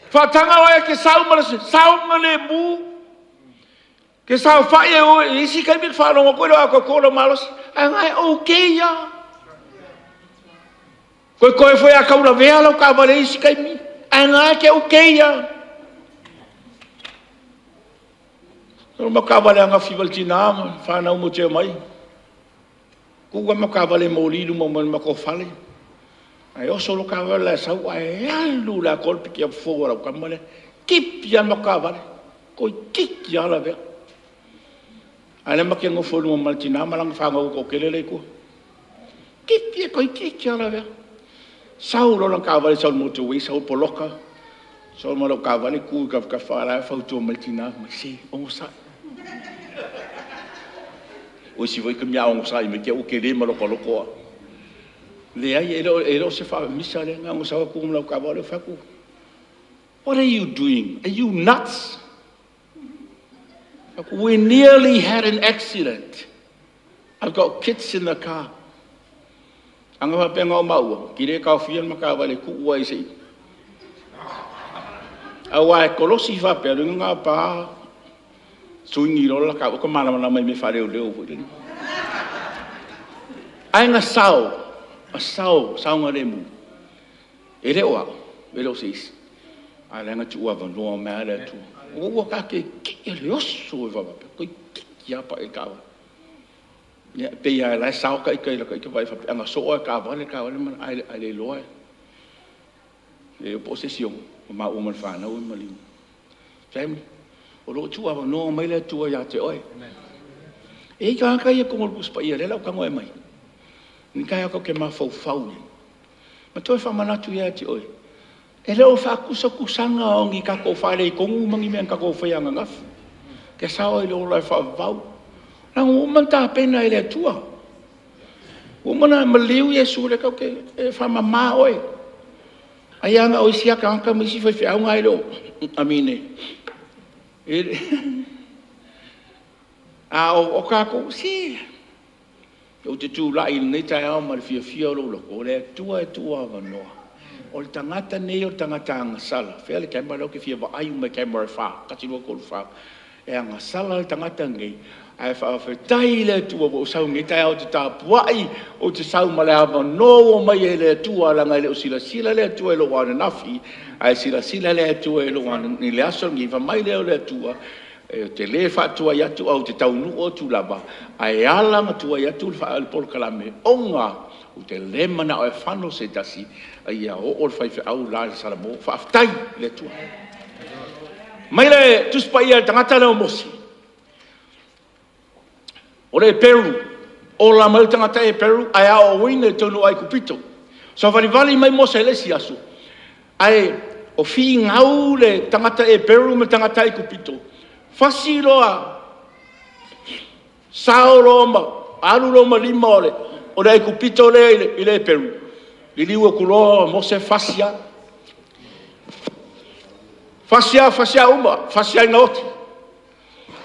Faataga oe e te sau ma le saogalemu. Ke saofai e oe i isi taimi e faalogo atu i lou atoatoa o lou malosi, ae na e okay lava. Toe foi a taulavea lau taavale i isi taimi, ae na e te okay lava. O le taavale ananafi ma le tina ma fanau mo te omai. Tuua ma taavale moli i luma mai o le matou fale. Ae oso loa taavale la e sau ae alu le atoa le pikiapu fou a lau tama lea. Tipi lava le matou taavale. Toeitiiti lava lavea. A o lea ma te nofo i luma ma le tina ma lana fanau e toatele lea e i tua. Tipi toeitiiti lava lavea. Sau loa lana taavale sau i le motor way sau poloka. Sau ma lau taavale tu i tafatafa a o la e fautua mai le tina, fai mai, se onosai. O isi foi taimi a onosai mai te i ua tele ma lotoloto au. Leai, e le o se faamisa lea, na ona sau lava tu ma lau taavale, ou fai atu, what are you doing? Are you nuts? We nearly had an accident. I've got kids in the car. Ana faapea na o maua, ki le taofia le mataavale tuu ai se i. Aua e kolosi faapea, lona na pa suigi loa la taua ka malamalama i mea faaleoleo foi lele. Ae na sao, na sao, saogalemu. E le o au, e le o se isi, ae leaga tuuavanoa mai lava le Atua. Ua ta tietie le oso e faapea, toeitiiti lava pai le taavale. Ia, e pei lava o la e sao ita i lata ita vaai faapea ana soo lava e taavale le taavale ae le iloa e le iloa po o se isi o maua ma le fanau e maliu. Family, o lo o tuuavanoa mai le Atua ia te oe. E i ai tagata ia i totonu o le Tusi Paia, lea o le a ou tago e aumai. Ni taeao tatou te mafaufau i ai. Ma toe faamanatu ia te oe, e le o faatusatusaga o ni tatou faaletonu ma ni mea na tatou faia ananafi. Ke sao i le ola e faavavau. Leaga ua uma ona tapena e le Atua. Ua uma ona maliu Iesu lea tatou te e faamama oe. Ai lava na o isi lava tagata ma isi faifeau na e le o amine. A o tatou, se Ou te tulai i lenei taeao ma le fiafia o lou loto, o le Atua e tuuavanoa. O le tagata lenei o le tagata agasala. Fea le camera lea ou te fia vaai uma i camera e fa, 1, 2, 3, 4. E agasala le tagata lenei, ae faafetai i le Atua ua ou sau i lenei taeao ou te tapuai, ou te sau ma le avanoa ua aumai e le Atua, leaga e le o silasila le Atua i lou ananafi, ae silasila le Atua i lou i le aso lenei. Fai mai lea o le Atua, Ou te le faatuai atu ae ou te taunuu atu lava, ae ala ona tuai atu le polokalame, ona ou te le manao e fano se tasi, a ia oo le faifeau le la i le salamo. Faafetai i le Atua. Fai mai le Tusi Paia i le tagata lea o Mose, o le Eperu, ola mai le tagata Eperu ae aoaoina i totonu o Aikupito. Savalivali mai Mose i le isi aso, ae o finau le tagata Eperu ma le tagata Aikupito, fasi loa, sao loa ma alu loa ma lima o le Aikupito lea i le Eperu, liliu atu loa Mose fasi lava. Fasi lava, fasi lava uma, fasi lava ina oti.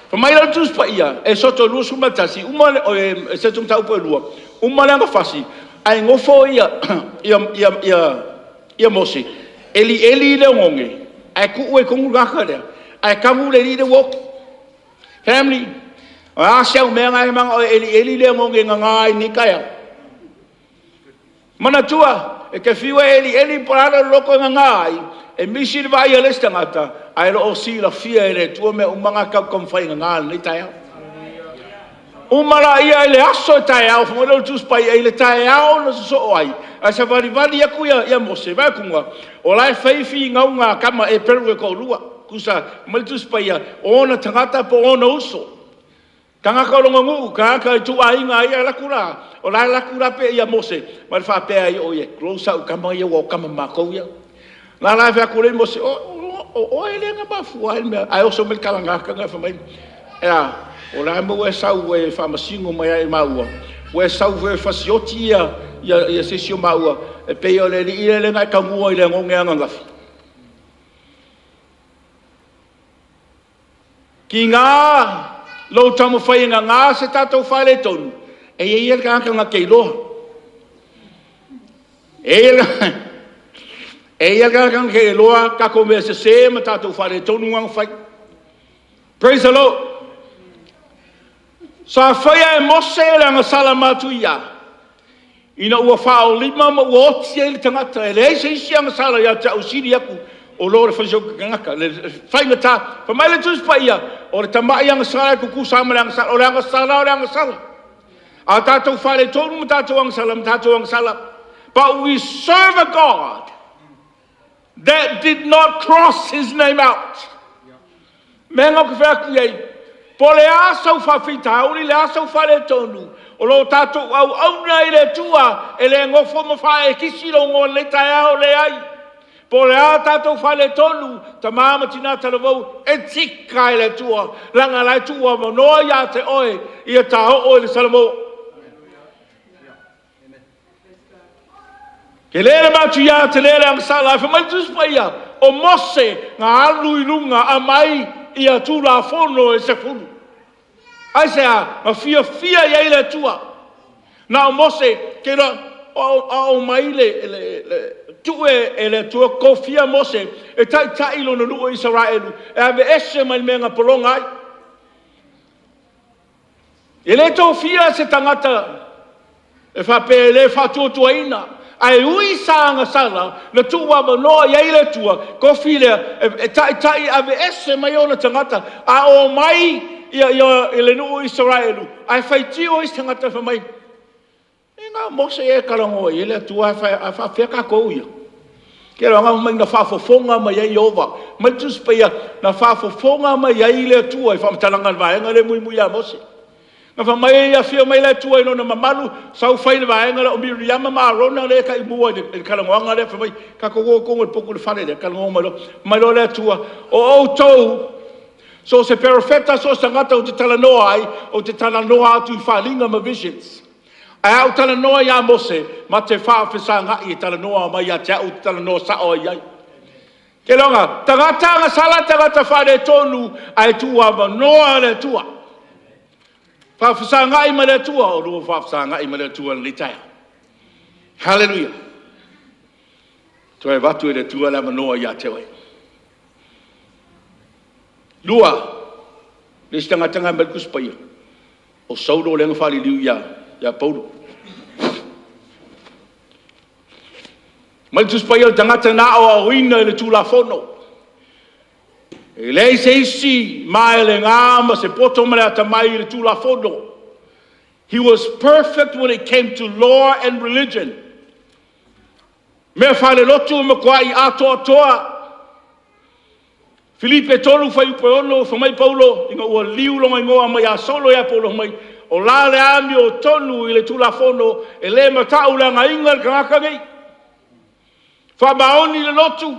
Fai mai la le Tusi Paia, Esoto 21, uma le, Eseto Mataupu e 2, uma lea ona fasi, ae nofo ia Mose, elieli le oneone, ae tuu ai i totonu le tagata lea, ae tanu le alii lea ua oti. Family, o le a si au mea lena e manao e elieli le oneone e nana ai i lenei taeao? Manatua, e te fiu e elieli po o le a lou loto e gaga ai, e misi le vaai a le isi tagata, ae o lo o silafia e le Atua mea uma na tatou te taumafai e gaga i lenei taeao. Uma laia i le aso taeao, fai mai lea o le Tusi Paia, i le taeao na sosoo ai, ae savalivali atu ia Mose, vaai atu o la e fai finauga a tama Eperu e toalua. Tusa, fai mai le Tusi Paia, o ona tagata po o ona uso, tagata o lona nuu, tagata ituaiga ia, ae alu atu la, o la e alu atu la ia Mose ma le faapea ai o ia, tulou sau tama ia aua o tama ma matou ia. O la e fai atu ai Mose, o oe lea na mafua ai le mea, ae oso mai le talagata fai mai, e a, o le a le mea ua e sau ua e faamasino mai ia i maua, ua e sau foi e fasioti ia se isi o maua, e pei o le alii lea na e taua i le oneone ananafi. Tiga lou taumafai e gaga se tatou faaletonu, e i ai lava le tagata na te iloa. E i ai lava le tagata na te iloa tatou mea sese ma tatou faaletonu na na fai. Praise the Lord. Sa faia e Mose le agasala matuia ina ua faaolima ma ua oti ai le tagata, e leai se isi agasala ia te au e sili atu o lo le fasioti tagata. Le faigata, fai mai le Tusi Paia, o le tamai agasala e tutusa lava ma le agasala. O le agasala o le agasala. A tatou faaletonu ma tatou agasala, ma tatou agasala. But we serve a God that did not cross his name out. Mea na ou te fai atu i ai, po o le a sau faafitauli, le a sau faaletonu, o lo o tatou auauna i le Atua e le nofo ma faaekisi lou igoa i lenei taeao, leai. Po o le a tatou faaletonu, tama ma tina talavou, e tika e le Atua, leaga o la e tuuavanoa ia te oe ia ta oo i le salamo. Tele le matuia, tele le agasala. Ae fai mai le Tusi Paia, o Mose na alu i luga aumai ia Tulafono e 10. Aisea? Na fiafia i ai le Atua. Na o Mose, te iloa, a omai le, le, le tuu e le Atua tofia Mose e taitai lona nuu o Isaraelu e aveese mai le mea na pologa ai. E le tofia se tagata e faapea e le faatuatuaina, ae ui sa agasala, na tuuavanoa i ai le Atua, tofi lea e taitai e aveese mai ona tagata, a o omai ia le nuu o Isaraelu, ae faitio isi tagata fai mai, e na o Mose ea e talanoa i ai le Atua, ae faapefea tatou ia? Kelaga mai na faafofoga mai ai Ieova. Mai le Tusi Paia, na faafofoga mai ai le Atua i faamatalaga a le vaega lea e muimui ia Mose. Na fai mai, afio mai le Atua i lona mamalu, sau fai le vaega lea o Miriama ma Arona lea e taimua i le talanoaga lea, fai mai, tatou o i totonu o le potu i le fale lea, talanoa mai loa. Fai mai loa le Atua, o outou, so o se perofeta, so o se tagata ou te talanoa ai, ou te talanoa atu i faaaliga ma visions. Ae a ou talanoa ia Mose, ma te faafesagai e talanoa mai ia te au, ou te talanoa sao ai i ai. Kelaga, tagata agasala, tagata faaletonu, ae tuuavanoa le Atua. Faafesagai ma le Atua, o lua faafesagai ma le Atua i lenei taeao. Haleluia! Toe avatu e le Atua le avanoa ia te oe. Lua, le isi tagata na aumai le Tusi Paia, o Saulo lea na faaliliu ia Paulo. Mai le Tusi Paia, o le tagata na aoaoina i le Tulafono. E leai se isi maelega ma se poto ma le atamai i le Tulafono. He was perfect when it came to law and religion. Mea faalelotu e matuai atoatoa. Filipe 3 fuaiupu e 6, fai mai Paulo ina ua liliu lona igoa mai ia Saulo ia Paulo, fai mai, o la le amiotonu i le Tulafono, e le matauleagaina le tagata lenei. Faamaoni le lotu,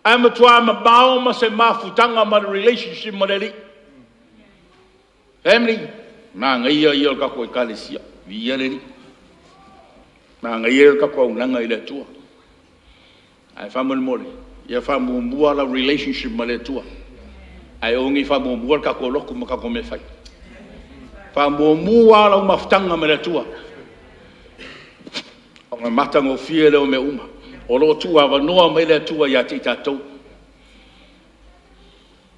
ae matua mamao ma se mafutaga ma le relationship ma le Alii. Family, manaia ia o le tatou Ekalesia, viia le Alii. Manaia ia o le tatou auaunaga i le Atua. Ae faamolemole, ia faamuamua lau relationship ma le Atua, ae aua ne i faamuamua le tatou lotu ma tatou mea e fai. Faamuamua lau mafutaga ma le Atua, ona matagofie lea o mea uma. O lo o tuuavanoa mai le Atua ia te i tatou.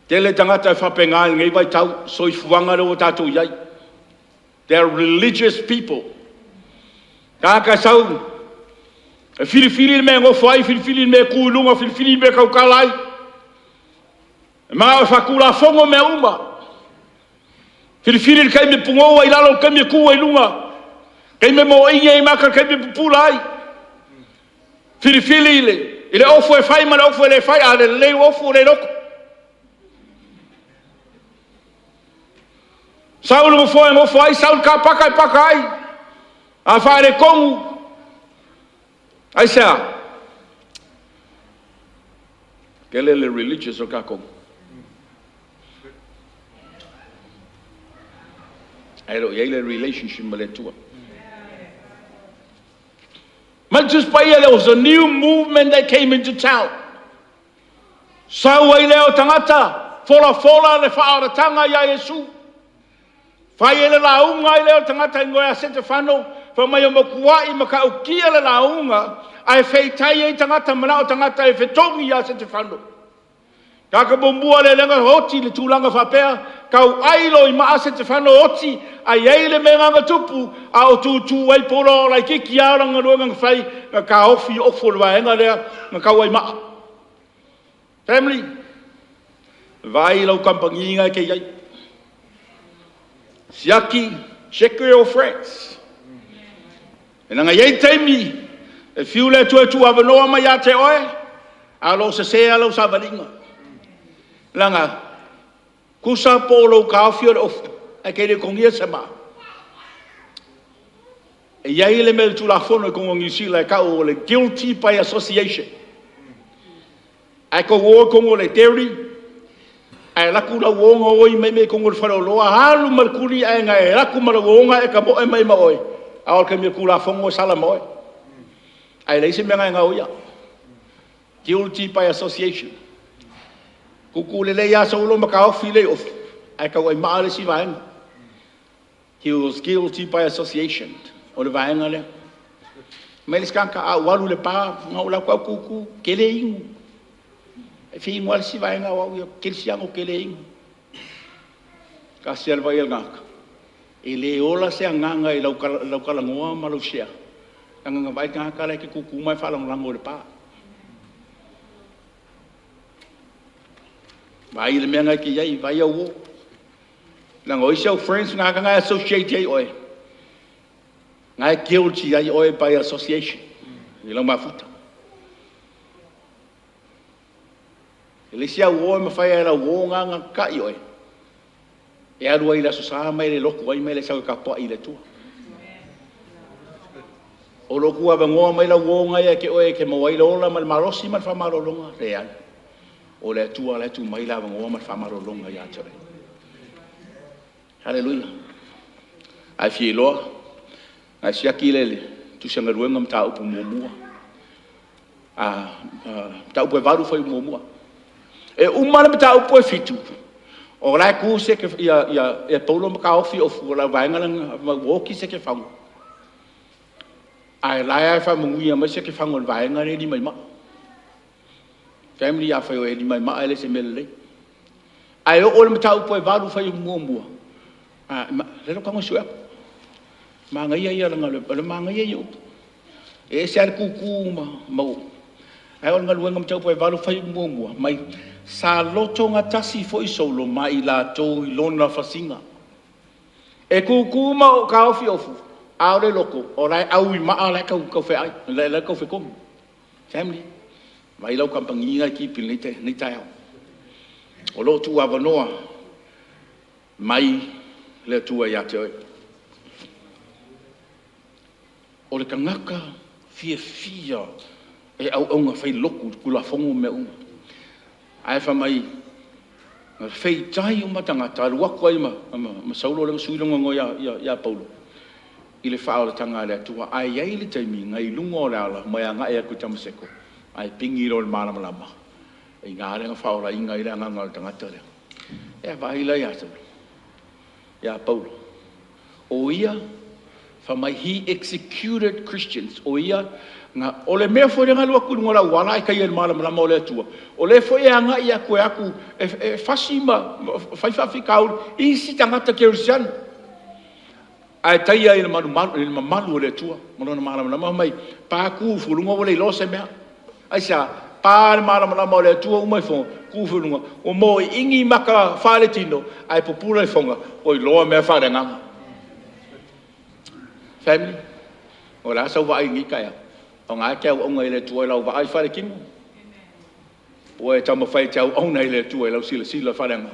Tele tagata e faapena i lenei vaitau, soifuaga lea ua tatou i ai. They are religious people. Tagata e sau E filifili le mea e nofo ai, filifili le mea e tu i luga, filifili le mea e tautala ai. E manao e faatulafono mea uma. Filifili le taimi e punou ai i lalo, le taimi e tu ai i luga, taimi e moaini ai mata, taimi e pupula ai. Filifili i le ofu e fai ma le ofu e le fai, a le lelei ofu e le loto. Sau le nofoa e nofo ai, sau le car paka e paka ai. A faaletonu, aisea? Tele le religious o tatou. Ae le o i ai le relationship ma le Atua. Mai Tusi Paia, there was a new movement that came into town. Sau ai lea o tagata, folafola le faaolataga ia Iesu. Fai ai le lauga ai lea o le tagata igoa ia Setefano, fai mai e matuai matautia le lauga, ae feitai ai tagata manao tagata e fetogi ia Setefano. Tagata muamua lea na oti i le tulaga faapea, tauai loa i maa Setefano oti, ai ai le mea na tupu, a o tutu ai Paulo laitiiti lava o lana galuega na fai, na taofi ofu o le vaega lea na tau ai maa. Family, vaai lau kamupani na e te i ai. Siaki, check your friends. E leaga e i ai taimi e fiu le Atua e tuuavanoa mai ia te oe, a o lo o sese lava lau savaliga. Leaga, tusa po o lou taofi o le ofu, ae te le togia se maa. E i ai le mea i le Tulafono i totonu o Niu Sila e tau o le guilty by association. Ae tou o i totonu o le dairy, ae alu atu lau uo ona oi mai mea i totonu o le faleoloa, alu ma le tuli ae na alu atu ma lau uo e tamoe mai ma oe, a o le taimi o le Tulafono e sala ma oe. Ae leai se mea na e gaoia. Guilty by association. Tutu lelei lava saulo ma taofi lelei ofu, ae tauaimaa le isi vaega. He was guilty by association. O le vaega lea. Mai le isi tagata, a ou alu i le bar, na ou alu atu au tutu, tele inu. E fia inu lava le isi vaega o au ia, kerisiano tele inu. Tasi lava le vai a le tagata, e le ola se agaga i lau talanoa ma lau share, leaga na vaai le tagata la e te tutu ma e faalagolago i le bar. Vaai le mea lena e te i ai, vaai au uo. Leaga o isi au friends na e associate ai oe, na e guilty ai oe by association i lau mafuta. E le isi au uo e mafai lava e lau uo na ona kai oe, e alu ai i le Aso Sa ma e le lotu ai ma e le sau e tapuai i le Atua. O lo o tuuavanoa mai lau uo na ia te oe e te maua ai le ola ma le malosi ma le faamalologa, leai. O le Atua la e tuu mai le avanoa ma le faamalologa ia te oe. Haleluia. Ae fia iloa, ae siaki le tusi galuega mataupu muamua. Mataupu e 8 fuaiupu muamua. E uma le mataupu e 7, o la e tu se ia, ia, ia Paulo ma taofi ofu o la vaega lena ma ua oti Setefano. Ae la e faamanuia mai Setefano i le vaega lea e lima i maa. Family, a fai o e lima i maa e le se mea lelei. Ae oo le mataupu e 8 fuaiupu muamua, lea tago sue atu. Manaia ia lana o le manaia ia upu. E ese lava le tutu ma ae o le galuega mataupu e 8 fuaiupu muamua mai sa lotogatasi foi Saulo ma i latou i lona fasiga. E tutu ma ou taofi ofu, a o le loto, o la e au i maa la e tau tau feai, la e tau fetogi. Family, vai lau kamupani na e keep i lenei taeao. O lo o tuuavanoa mai le Atua ia te oe. O le tagata fiafia e auauna fai lotu i le Tulafono ma mea uma. Ae fai mai, na feitai uma tagata, alu atu ai ma Saulo lea na sui lona igoa ia Paulo, i le faaolataga a le Atua. Ae i ai le taimi na i luga o le ala mai agai atu i Tamaseko, ae pigi loa i le malamalama, i ina lea na faaolaina ai le agaga o le tagata lea. E vaai la ia Saulo, ia Paulo. O ia, fai mai, he executed Christians. O ia, na, o le mea foi lea na alu atu i luga o le auala ae taia i le malamalama o le Atua, o lea foi e agai atu e atu e fasi ma fai faafitauli i isi tagata kerisiano. Ae taia i le mamalu o le Atua ma Lona malamalama. Fai mai, pa tu ifo i luga ua le iloa se mea. Aisea? Pa le malamalama o le Atua uma ifo, tu ifo i luga, ua moliini maka faaletino ae pupula ifoga ua iloa mea faaleagaga. Family, o le a sau vaai i lenei taeao? O lena e te auauna i le Atua i lau vaai faaletino? Ua e taumafai e te auauna i le Atua i lau silasila faaleagaga?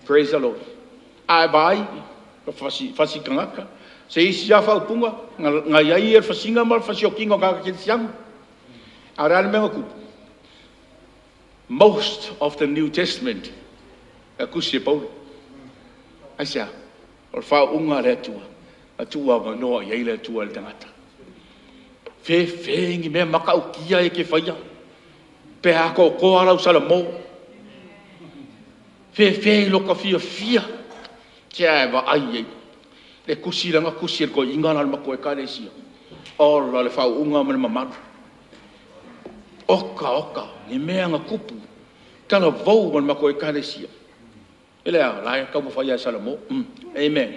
Praise the Lord. A e vaai, fasi tagata, se isi lava faaupuga, na i ai le fasiga ma le fasiokiga o tagata kerisiano. A o le a le mea na tupu? Most of the New Testament na tusi e Paulo. Aisea? O le faauuga a le Atua, na tuuavanoa i ai le Atua i le tagata. Fefe ni mea matautia e te faia pe atoatoa lau salamo. Fefe i lota fiafia, se a e vaai i ai le tusi lea na tusi e le toeaina lea o le matou ekalesia. Ola le faauuga ma le mamalu. Oka oka le mea na tupu, talavou ma le matou ekalesia. E leaga o la e taumafai lava e salamo. Amen.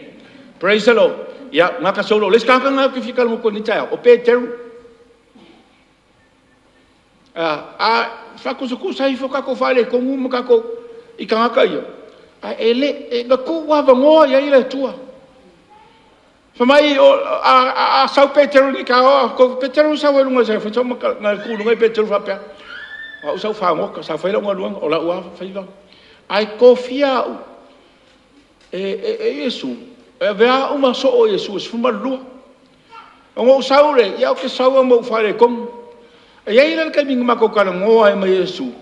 Praise the Lord. Ia, gata solo. O le isi tagata lena ou te fia talanoa atu ai i lenei taeao, o Peteru. A faatusatusa ifo tatou faaletonu ma tatou i tagata ia, ae le, na tuuavanoa i ai le Atua. Fai mai, a sau Peteru i lenei taeao, Peteru sau ai luga i le tu i luga Peteru faapea, o au sa ou fagota, sa fai lau galuega, o lau lava faiva. Ae tofia au e Iesu e avea au ma soo o Iesu e 12. Ona ou sau lea, ia ou te sau lava ma ou faaletonu. E i ai la le taimi na matou talanoa ai ma Iesu,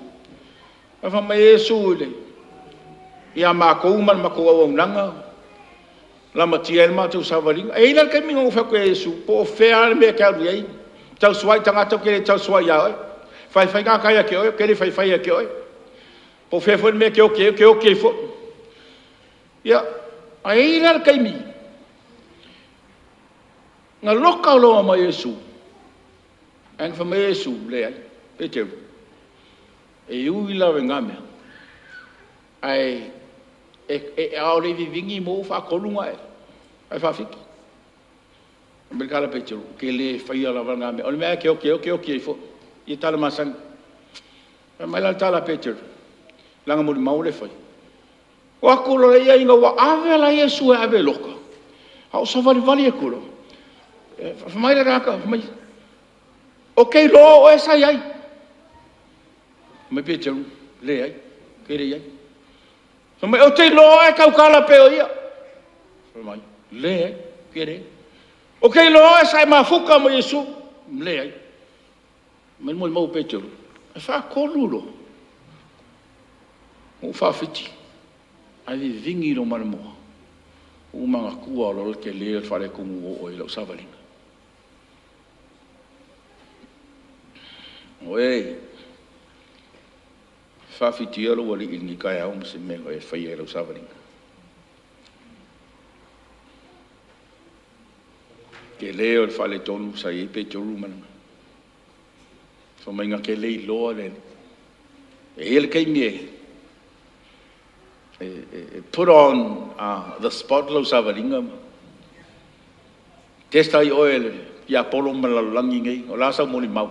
ae fai mai Iesu ia matou ma le matou auaunaga, lamatia ai le matou savaliga. E i ai la le taimi na ou fai atu ai ia Iesu, po o fea lava le mea e te alu i ai, tau tagata ou te le tausoa ia oe, faifai tagata ia te oe, ou te le faifai ia te oe. Po o fea foi le mea e te oti ai, ou te oti ai foi. Ia, ae i ai la le taimi na loka loa ma Iesu, ae na fai mai Iesu, leai, Peteru, e ui lava i na mea, ae a o le i vivini moa ua faatolu ona e faafiti. Fai mai le tala a Peteru, ou te le faia lava lena mea, o le mea lava e te oti ai, ou te oti ai foi. Ia tala masani. Fai mai la le tala a Peteru, leaga molimau lea e fai. O atu loa ia ina ua ave la Iesu e ave e loka, a o savalivali atu loa, fai mai le tagata, fai mai, ou te iloa o oe sa i ai. Fai mai Peteru, leai, ou te le i ai. Fai mai, ou te iloa e tautala pei o ia. Fai mai, leai, ou te leai. Ou te iloa oe sa e mafuta ma Iesu. Leai. Fai mai le molimau a Peteru, e faatolu loa ona ou faafiti, ae vivini loa ma le moa, ua ou manatua loa le tele o le faaletonu ua oo i ai lau savaliga. Oi, faafitia lou Alii i lenei taeao ma se mea na e faia i lau savaliga. Tele o le faaletonu sa i ai Peteru ma lana. Fai mai na te le iloa le Alii. E i ai le taimi e put on the spot lau savaliga ma test ai oe e le tiapolo ma le lalolagi nei, o le a sau molimau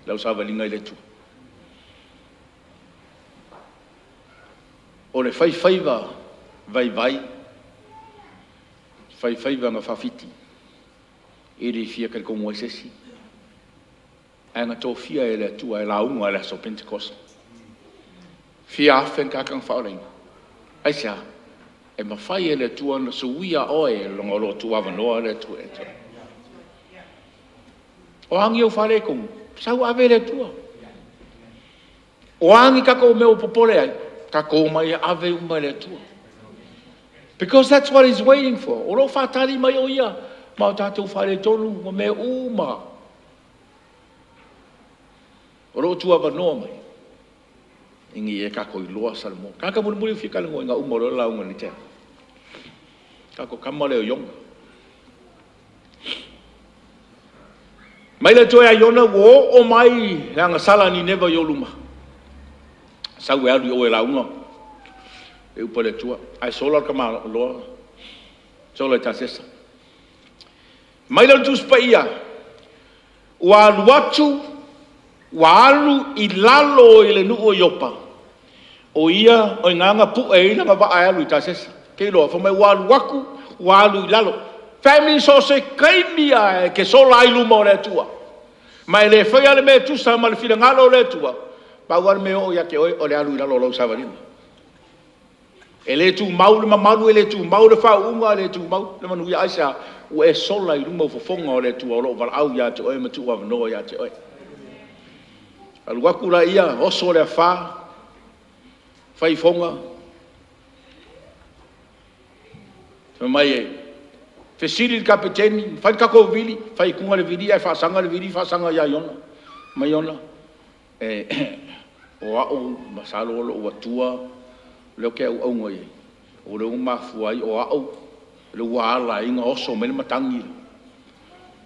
i lau savaliga i le Atua? O le faifaiva vaivai, faifaiva na faafiti, e le fia talitonu ai se isi, ae na tofia e le Atua e lauga i le aso Pentekosa. Fia afe ni tagata na faaolaina. Aisea? E mafai e le Atua ona suia oe ona o lo o tuuavanoa le Atua ia te oe. O a ni ou faaletonu, sau ave i le Atua. O a ni tatou mea ua popole ai, tatou omai e ave uma i le Atua. Because that's what he's waiting for. O lo o faatali mai o Ia ma o tatou faaletonu ma mea uma. O lo o tuuavanoa mai ina ia tatou iloa Salamo. Tagata mulimuli ua fia talanoa ina uma loa le lauga i lenei taeao. Tatou tama lea o Iona. Mai le Atua ia Iona, ua oo mai le agasala a Nineva i ou luma. Sau e alu i o e lauga le upu a le Atua. Ae sola le tamaloa. Sola i Tasesa. Mai lea o le Tusi Paia, ua alu atu, ua alu i lalo i le nuu o Iopa, o ia o i ina na pue ai lana vaa e alu i Tasesa. Ou te iloa fai mai ua alu atu ua alu i lalo. Family, so o se taimi lava e te sola ai i luma o le Atua, ma e le faia le mea e tusa ma le finagalo o le Atua, pau lava le mea e oo ia te oe o le alu i lalo o lau savaliga. E le tumau le mamalu, e le tumau le faauuga, e le tumau le manuia. Aisea? Ua e sola i luma o fofoga o le Atua o lo o valaau ia te oe ma tuuavanoa ia te oe. Alu atu lea, oso le afa, fai ifoga, fai mai e fesili le kapeteni, fai le tatou vili, fai atu le vili ae faasaga le vili faasaga ia Iona. Fai mai Iona, o au masalo o lou Atua lea ou te auauna i ai, o lea ua mafua ai o au lea ua ala ai ona oso mai le matagi.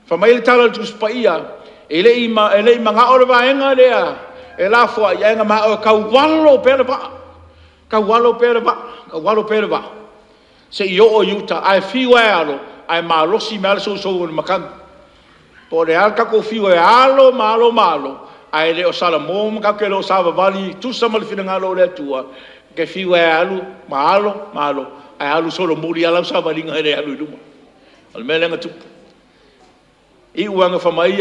Fai mai le tala a le Tusi Paia, e le i manao le vaega lea e lafoai, ae na manao e taualo pea le vaa, taualo pea le vaa, taualo pea le vaa seia oo i uta. Ae fiu lava e alo, ae malosi mai lava le sousou o le matagi. Po o le a le tatou fiu e alo ma alo ma alo, ae le o salamo ma tatou te le o savavali e tusa ma le finagalo o le Atua, e te fiu lava e alu ma alo ma alo, ae alu solomuli lava lau savaliga e le alu i luma. O le mea lea na tupu, iu lava ina fai mai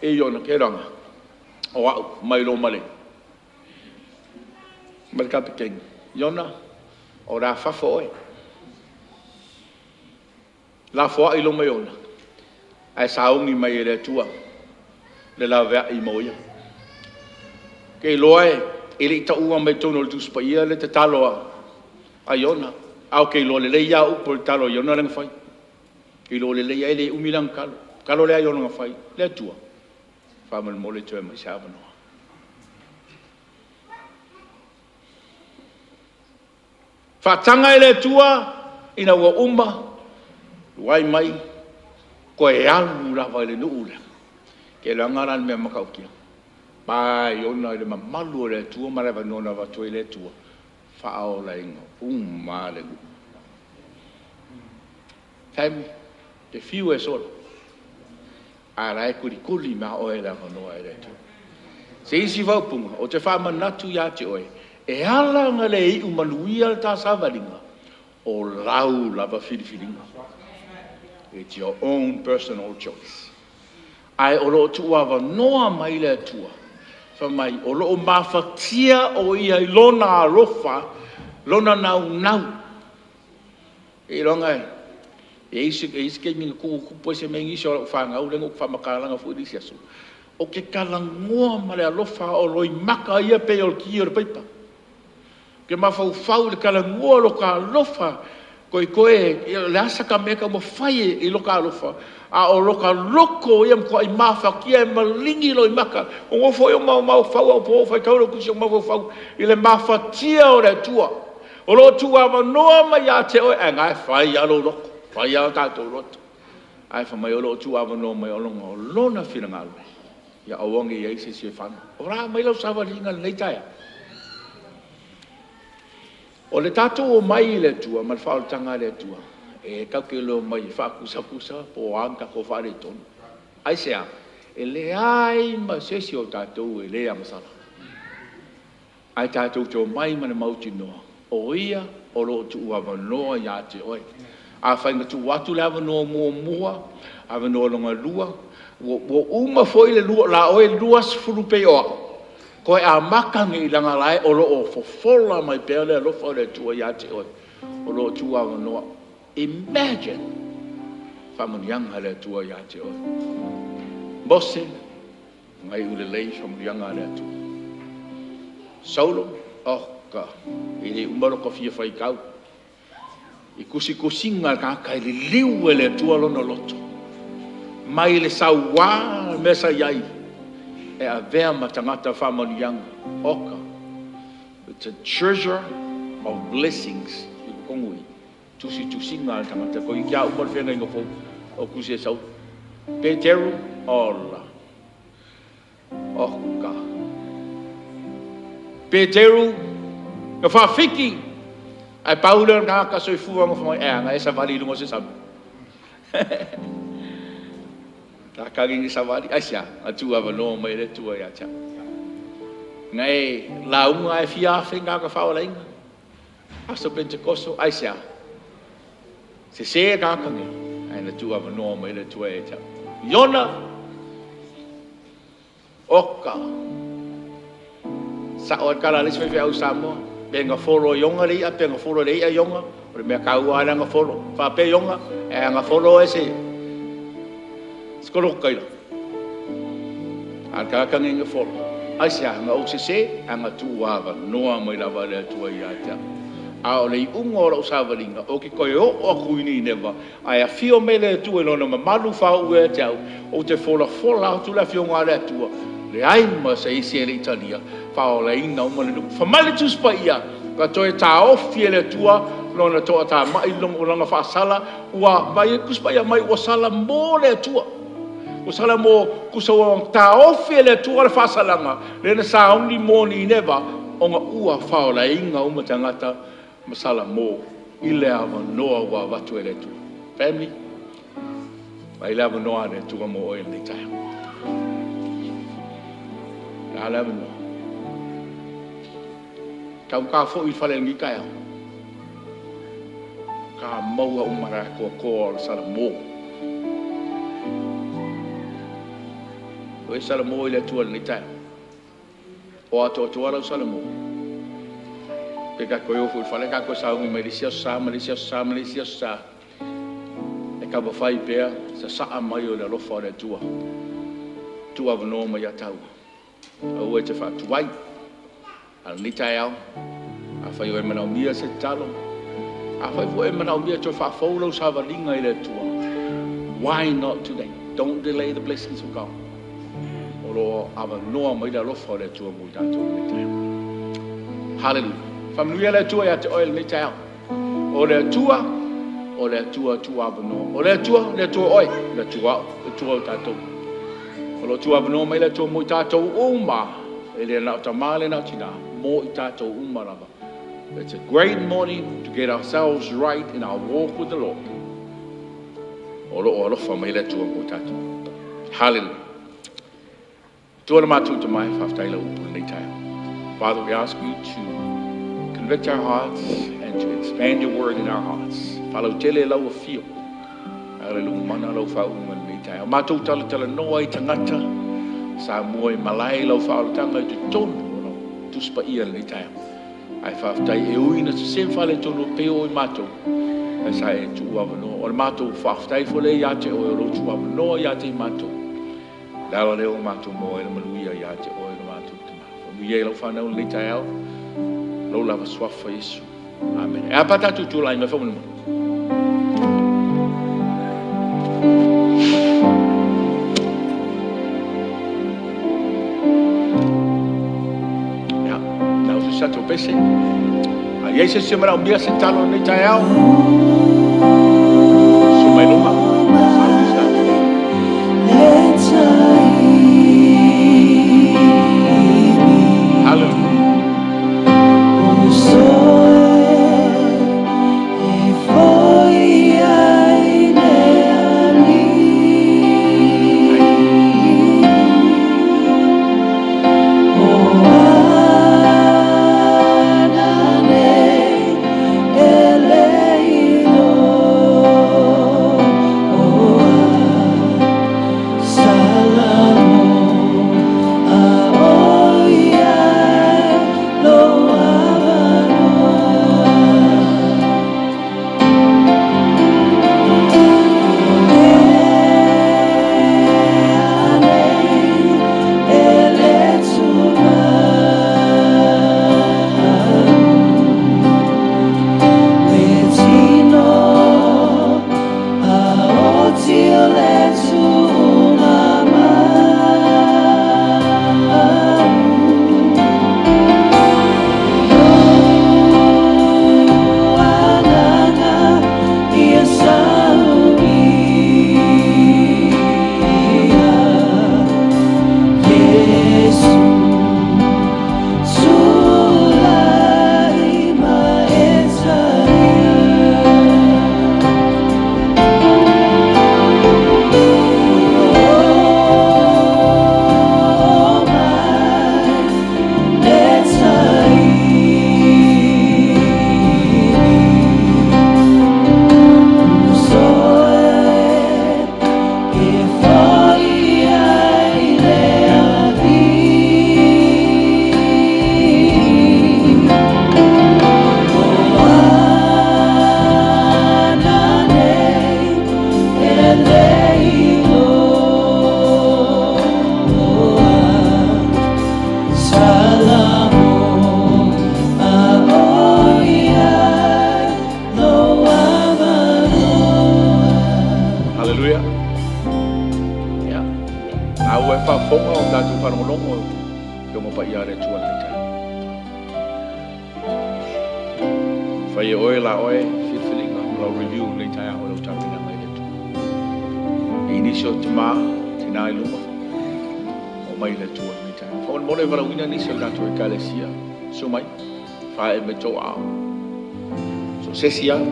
Iona, Keriga o au, fai mai loa ma le kapeteni, Iona o le a fafo oe. Lafoai loa ma Iona ae sauni mai e le Atua le laveai mo ia. Ou te iloa e le i tauina mai totonu o le Tusi Paia le tatalo a Iona, ae ou te iloa lelei lava upu o le tatalo a Iona lea na fai. Ou te iloa lelei lava e le umi lana tatalo. O le tatalo lea a Iona na fai, “Le Atua, faamolemole toe aumai se avanoa.” Faataga e le Atua ina ua uma, luai mai, toe alu lava i le nuu lea. Ou te iloa la le mea matautia, pa Iona i le mamalu o le Atua ma le avanoa na avatu ai e le Atua, faaolaina uma lava le nuu. Family, e te fiu e sola, a o la e tulituli mai lava oe i le avanoa e le Atua. O se isi faaupuga, ou te faamanatu ia te oe, e ala ona le iu manuia le ta savaliga, o lau lava filifiliga. It's your own personal choice. Ae o lo o tuuavanoa mai le Atua, fai mai o lo o mafatia o Ia i Lona alofa, Lona naunau. Seiloga e i ai se taimi na tupu ai se mea i nisi o lau fanau lea na ou faamatalaina foi le isi aso. Ou te talanoa ma le alofa a o loimata ia pei o le ki o le paipa. Ou te mafaufau i le talanoa o lo ta alofa toetoe, o le a se ta mea e taumafai i lo ta alofa, a o lo ta loto ia e matuai mafatia, e maligi loimata. Ou nofo ai ou mafaufau a o po ou faitau lau tusi, ou mafaufau i le mafatia o le Atua o lo o tuuavanoa mai ia te oe, ae o lena e fai lava lou loto, fai lava o tatou loto. Ae fai mai o lo o tuuavanoa mai ona o Lona finagalo ia aua ne i i ai se isi e fano. O le a mai lau savaliga i lenei taeao? O le tatou omai i le Atua ma le faaolataga a le Atua, e tatou te le omai e faatusatusa po o a ni tatou faaletonu. Aisea? E leai ma se isi o tatou e le agasala. Ae tatou te omai ma le mautinoa o Ia o lo o tuuavanoa ia te oe. Afai na tuu atu le avanoa muamua, avanoa lona lua, ua uma foi le la oe 20 pei o au, toe amata nei leaga o la e o lo o fofola mai pea le alofa o le Atua ia te oe, o lo o tuuavanoa. Imagine faamanuiaga a le Atua ia te oe. Mose, na iu lelei faamanuiaga a le Atua. Saulo, oka, e le uma lota fia faitau i tusitusiga a le tagata e liliu e le Atua lona loto mai le saua le mea sa i ai e avea ma tagata faamanuiaga. Oka, it's a treasure of blessings i totonu i tusitusiga a le tagata. Toeitiiti lava uma le feagaiga fou o tusi a Saulo. Peteru, ola, oka. Peteru na faafiki. Ae pau lea o le tagata soifua na fai mai, e a, na e savali i luga o se sami? Takagi ni savali, aisea? Na tuuavanoa mai e le Atua ia te au. Na e lauga e fia afe tagata faaolaina, aso Penetekoso, aisea? Sese tagata nei, ae na tuuavanoa mai e le Atua ia te au. Iona, oka, sao ai le tala a le isi faifeau i Samoa, pe na folo e Iona le i'a pe na folo e le i'a Iona, o le mea taua lava le agafolo. Faapea Iona, e agafolo oe se kolokokaila. A o le tagata lenei na folo. Aisea? Na ou sese, ae na tuuavanoa mai lava e le Atua ia te au. A o le iuga o lau savaliga, ou te toe oo atu i Nineva, ae afio mai le Atua i Lona mamalu faauu ia te au, ou te folafola atu le Afioga a le Atua, leai ma se isi e le i talia, faaolaina uma le nuu. Fai mai le Tusi Paia, na toe taofi e le Atua lona toatamai, lona faasala, ua vaai i ai le Tusi Paia, fai mai ua salamo le Atua. Ua salamo, tusa ua taofi e le Atua le faasalaga lea na sauni mo Nineva ona ua faaolaina uma tagata ma salamo i le avanoa ua avatu e le Atua. Family, vaai le avanoa a le Atua mo oe i lenei taeao. O le a le avanoa? Taugata foi le fale i lenei taeao. Ka maua uma le atoatoa o le salamo. O e salamo i le Atua i lenei taeao. O atoatoa lau salamo. Pe ta toe o foi i le fale ta toe sauni mai le isi aso Sa ma le isi aso Sa ma le isi aso Sa. E taumafai pea sasaa mai o le alofa o le Atua. Tuuavanoa mai ia taua. Aua e te faatuai. A o lenei taeao, afai o e manaomia se tatalo, afai foi e manaomia e toe faafou lau savaliga i le Atua, why not today? Don't delay the blessings of God. O lo o avanoa mai le alofa o le Atua mo i tatou i lenei taeao. Hallelujah. Faamanuia le Atua ia te oe i lenei taeao. O le Atua, o le Atua tuuavanoa. O le Atua, o le Atua oe, o le Atua au, o le Atua o tatou. O lo o tuuavanoa mai le Atua mo i tatou uma, e le na o tamā le na o tinā, mo i tatou uma lava. It's a great morning to get ourselves right in our walk with the Lord. O lo o alofa mai le Atua mo i tatou. Hallelujah. Atua le matou Tama e faafetai lau upu lenei taeao. Father, we ask you to convict our hearts and to expand your word in our hearts. Faalautele lau afio. A le lumana lau faauuga lenei taeao. Matou talatalanoa i tagata Samoa i malae lau faaolataga i totonu o lau Tusi Paia lenei taeao. Ae faafetai e ui ina sese ma faaletonu e pei o i matou, ae sa e tuuavanoa. O le matou faafetai foi lea ia te oe o lou tuuavanoa ia te i matou. Le ala lea ua matou maua ai le manuia ia te oe le matou Tama. Faamanuia i lau fanau lenei taeao, lou lava suafa Iesu. Amene. E a pa tatou tulai mai faamolemole. Ia, tau se tatou pese. A i ai se isi e manaomia se talo i lenei taeao, susu mai luma. Sauni se tatou. Hallelujah. tatou faalogologo i Afioga Paia a le Atua i lenei taeao. Fai e oe la oe filifiliga ma lau review i lenei taeao i lau tapenaga i le Atua. I nisi o tamā, tinā i luma, oo mai i le Atua i lenei taeao. Faamolemole e valaauina nisi o le tatou Ekalesia, susu mai, faaee mai tou aao. So o se isi lava,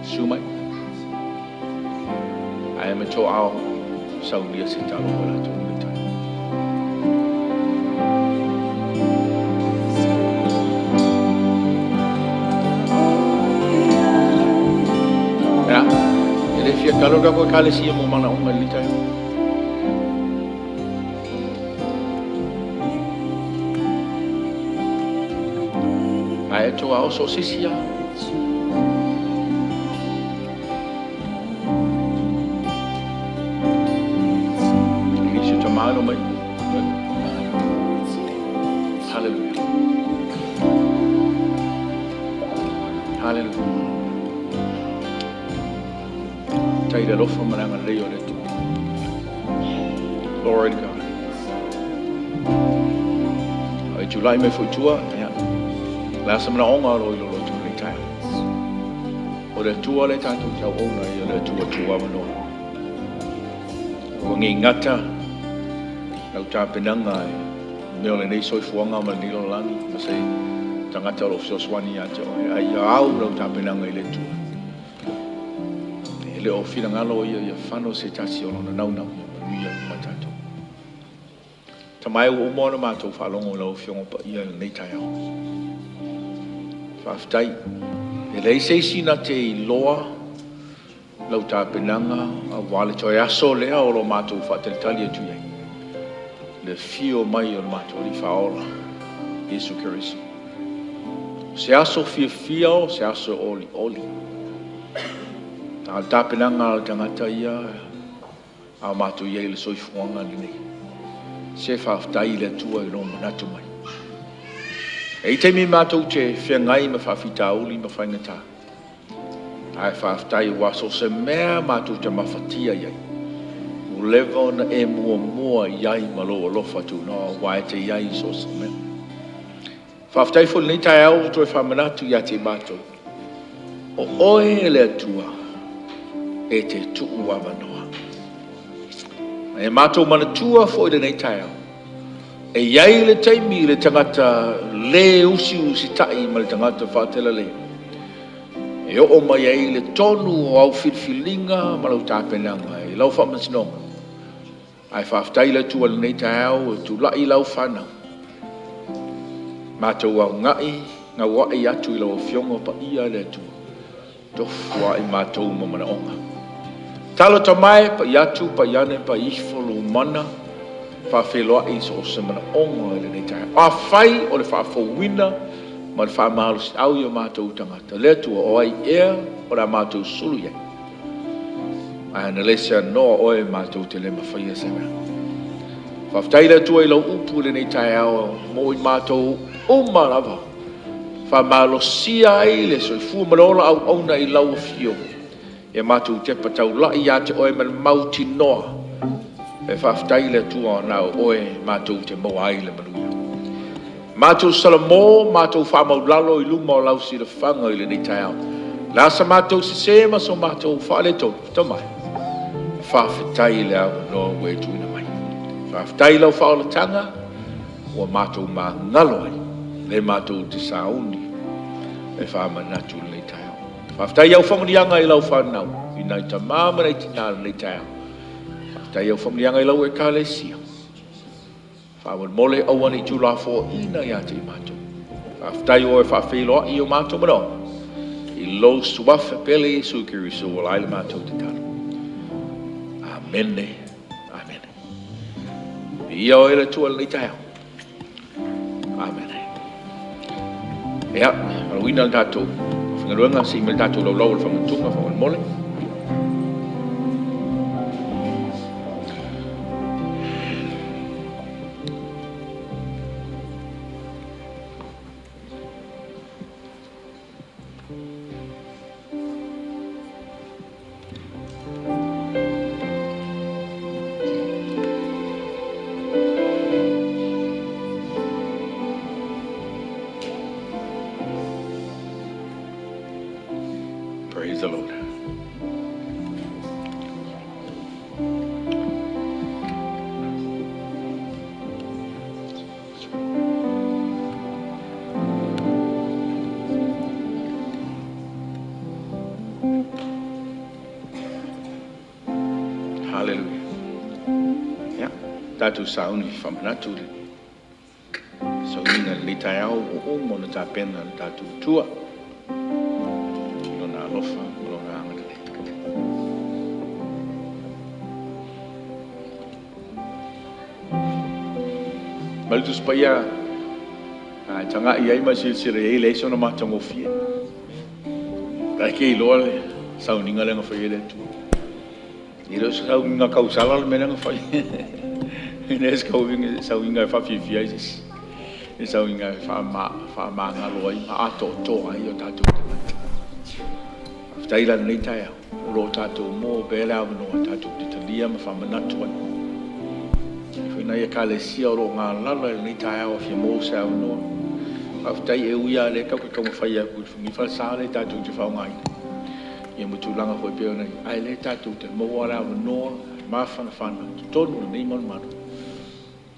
susu mai, ae mai tou aao, saunia se talo mo i latou i lenei taeao. Ia, e le fia talo le tatou Ekalesia mo manaoga i lenei taeao. Ae tou aao so o se isi lava. I nisi o tamā e mai. Hallelujah. Hallelujah. Tai le alofa ma le agalelei o le Atua. Glory to God. O e tulai mai foi tua, ia, le asa manaoga o lo i lolo atu lenei taeao. O le Atua le tatou tauauna ia le Atua tuavanoa. Ua gigata lau tapenaga i mea o lenei soifuaga ma lenei lalolagi ma se tagata o lo o fesoasoani ia te oe, ae ia au lau tapenaga i le Atua. E le o finagalo ia ia fano se tasi o lona naunau ia manuia uma tatou. Tama e, ua uma ona matou faalogo i lau Afioga Paia i lenei taeao. Faafetai. E leai se isi na te iloa lau tapenaga aua le toe aso lea o lo matou faatalitali atu i ai. Le afio mai o le matou Alii Faaola, Iesu Keriso. O se aso fiafia, o se aso olioli. A o le tapenaga a le tagata ia a o matou i ai i le soifuaga lenei. Se faafetai i le Atua i lou manatu mai. E i taimi matou te feagai ma faafitauli ma faigata. Ae faafetai ua so se mea matou te mafatia i ai. Ua leva ona e muamua i ai ma lou alofa tunoa ua e te i ai i so o se mea. Faafetai foi lenei taeao ua toe faamanatu ia te matou. O oe e le Atua e te tuu avanoa. E matou manatua foi lenei taeao. E i ai le taimi i le tagata le usiusitai ma le tagata faatelele. E oo mai ai le tonu o au filifiliga ma lau tapenaga i lau faamasinoga. Ae faafetai le Atua i lenei taeao e tulai lau fanau. Matou augai gauai atu i lau Afioga Paia le Atua. Tofu ai matou ma manaoga. Talo tamae, pai atu, pai ane, pai ifo, lumana, faafeiloai so o se manaoga i lenei taeao. Afai o le faafouina ma le faamalosiau i o matou tagata, le Atua o ai ea o le a matou sulu i ai. Ae na le seanoa oe matou te le mafaia se mea. Faafetai le Atua i lau upu i lenei taeao mo i matou uma lava. Faamalosia ai le soifua ma le ola auauna i lau afio. Ia matou tepa taulai ia te oe ma le mautinoa. E faafetai le Atua na o oe matou te maua ai le manuia. Matou salamo, matou faamaulalo i luma o lau silafaga i lenei taeao. Le asa matou sese ma so matou faaletonu, tamai. Faafetai le avanoa ua e tuuina mai. Faafetai lau faaolataga ua matou magalo ai, le matou te sauni e faamanatu i lenei taeao. Faafetai au faamanuiaga i lau fanau, i nai tamā ma nai tinā i lenei taeao. Faafetai au faamanuiaga i lau Ekalesia. Faamolemole aua ne i tuulafoaiina ia te i matou. Faafetai o e faafeiloai i o matou manaoga. I lou suafa pele Iesu Keriso ua lai le matou tatalo. Amene. Amene. Viia oe le Atua i lenei taeao. Amene. Ia, malauina le tatou aufaigaluega, sei mai le tatou laulau o le faamanatuga faamolemole. Tatou sauni faamanatu i le sauniga i lenei taeao ua uma ona tapena e lo tatou Atua i Lona alofa ma Lona agalelei. Fai mai le Tusi Paia, a e tagai i ai ma e silasila i ai, e leai sona matagofie. La e te iloa le sauniga lea na faia e le Atua. E le o se sauniga tausala le mea lea na fai. E le o se sauniga e faafiafia ai se isi. O le sauniga e faamagalo ai ma atoatoa ai o tatou tagata. Faafetai la i lenei taeao o lo o tatou maua pea le avanoa tatou te talia ma faamanatu ai. E i ai foi nai ekalesia o lo o galala i lenei taeao e fia maua se avanoa. Faafetai e ui lava o lea tatou te taumafai atu i lenei falesa lea tatou te faaaogaina, ia ma tulaga foi e pei ona i ai, a o lea tatou te maua lava le avanoa mafanafana i totonu o lenei malumalu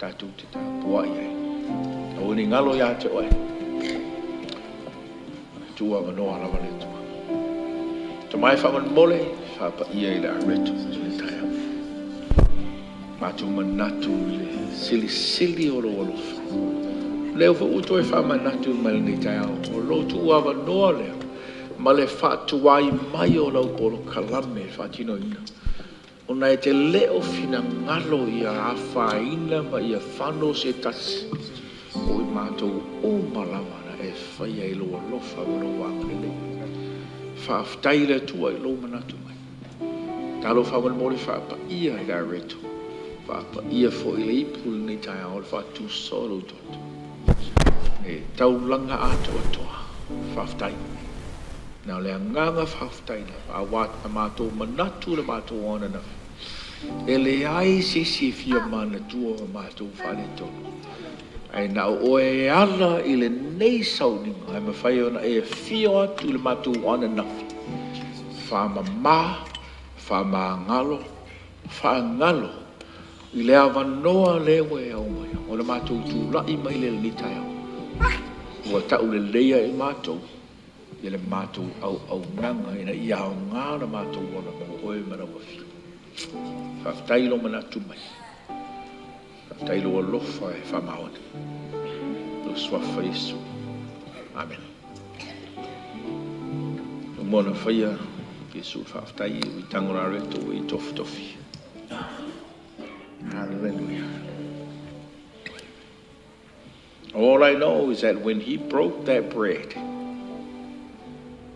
tatou te tapuai ai. Aua ne i galo ia te oe, e tuuavanoa lava le Atua. Tama e faamolemole, faapaia i le areto i lenei taeao. Matou manatu i le silisili o lou alofa. O lea foi ua toe faamanatu mai i lenei taeao, o lou tuuavanoa lea ma le faatuai mai o lau polokalame e faatinoina, ona e te le o finagalo ia afaina ma ia fano se tasi o i matou uma lava na e faia i lou alofa ma lou agalelei. Faafetai i le Atua i lou manatu mai. Talofa faamolemole faapaia i le areto, faapaia foi i le ipu i lenei taeao o le faatusa o lou toto. E taulaga atoatoa. Faafetai. Na o le agaga faafetai lava, aua na matou manatu i le matou ananafi, e leai se isi e fia manatua o matou faaletonu, ae na o oe e ala i lenei sauniga e mafai ona e afio atu i le matou ananafi, faamama, faamagalo, faagalo i le avanoa lea ua e aumaia, o le matou tulai mai lea i lenei taeao, ua tauleleia i matou i le matou auaunaga ina ia aoga le matou ola mo oe ma lau Afioga. Faafetai i lou manatu mai. Faafetai i lou alofa e faamaoni. Lou suafa Iesu. Amene. Ua uma ona faia Iesu le faafetai i tango la reto ua i tofitofi. Hallelujah. All I know is that when he broke that bread,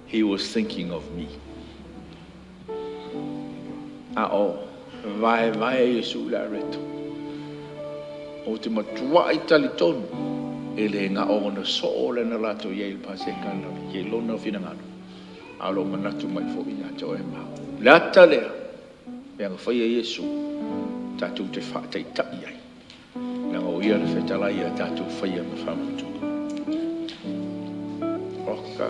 he was thinking of me. A o vaevae Iesu i le areto. Ou te matuai talitonu e le na o ona soo lea na latou i ai i le Paseka na i lona finagalo, a o lo o manatu mai foi ia te oe ma au. Le ata lea, mea na faia Iesu, tatou te faataitai ai. Leaga o ia le fetalai ia tatou faia ma faamautu. Oka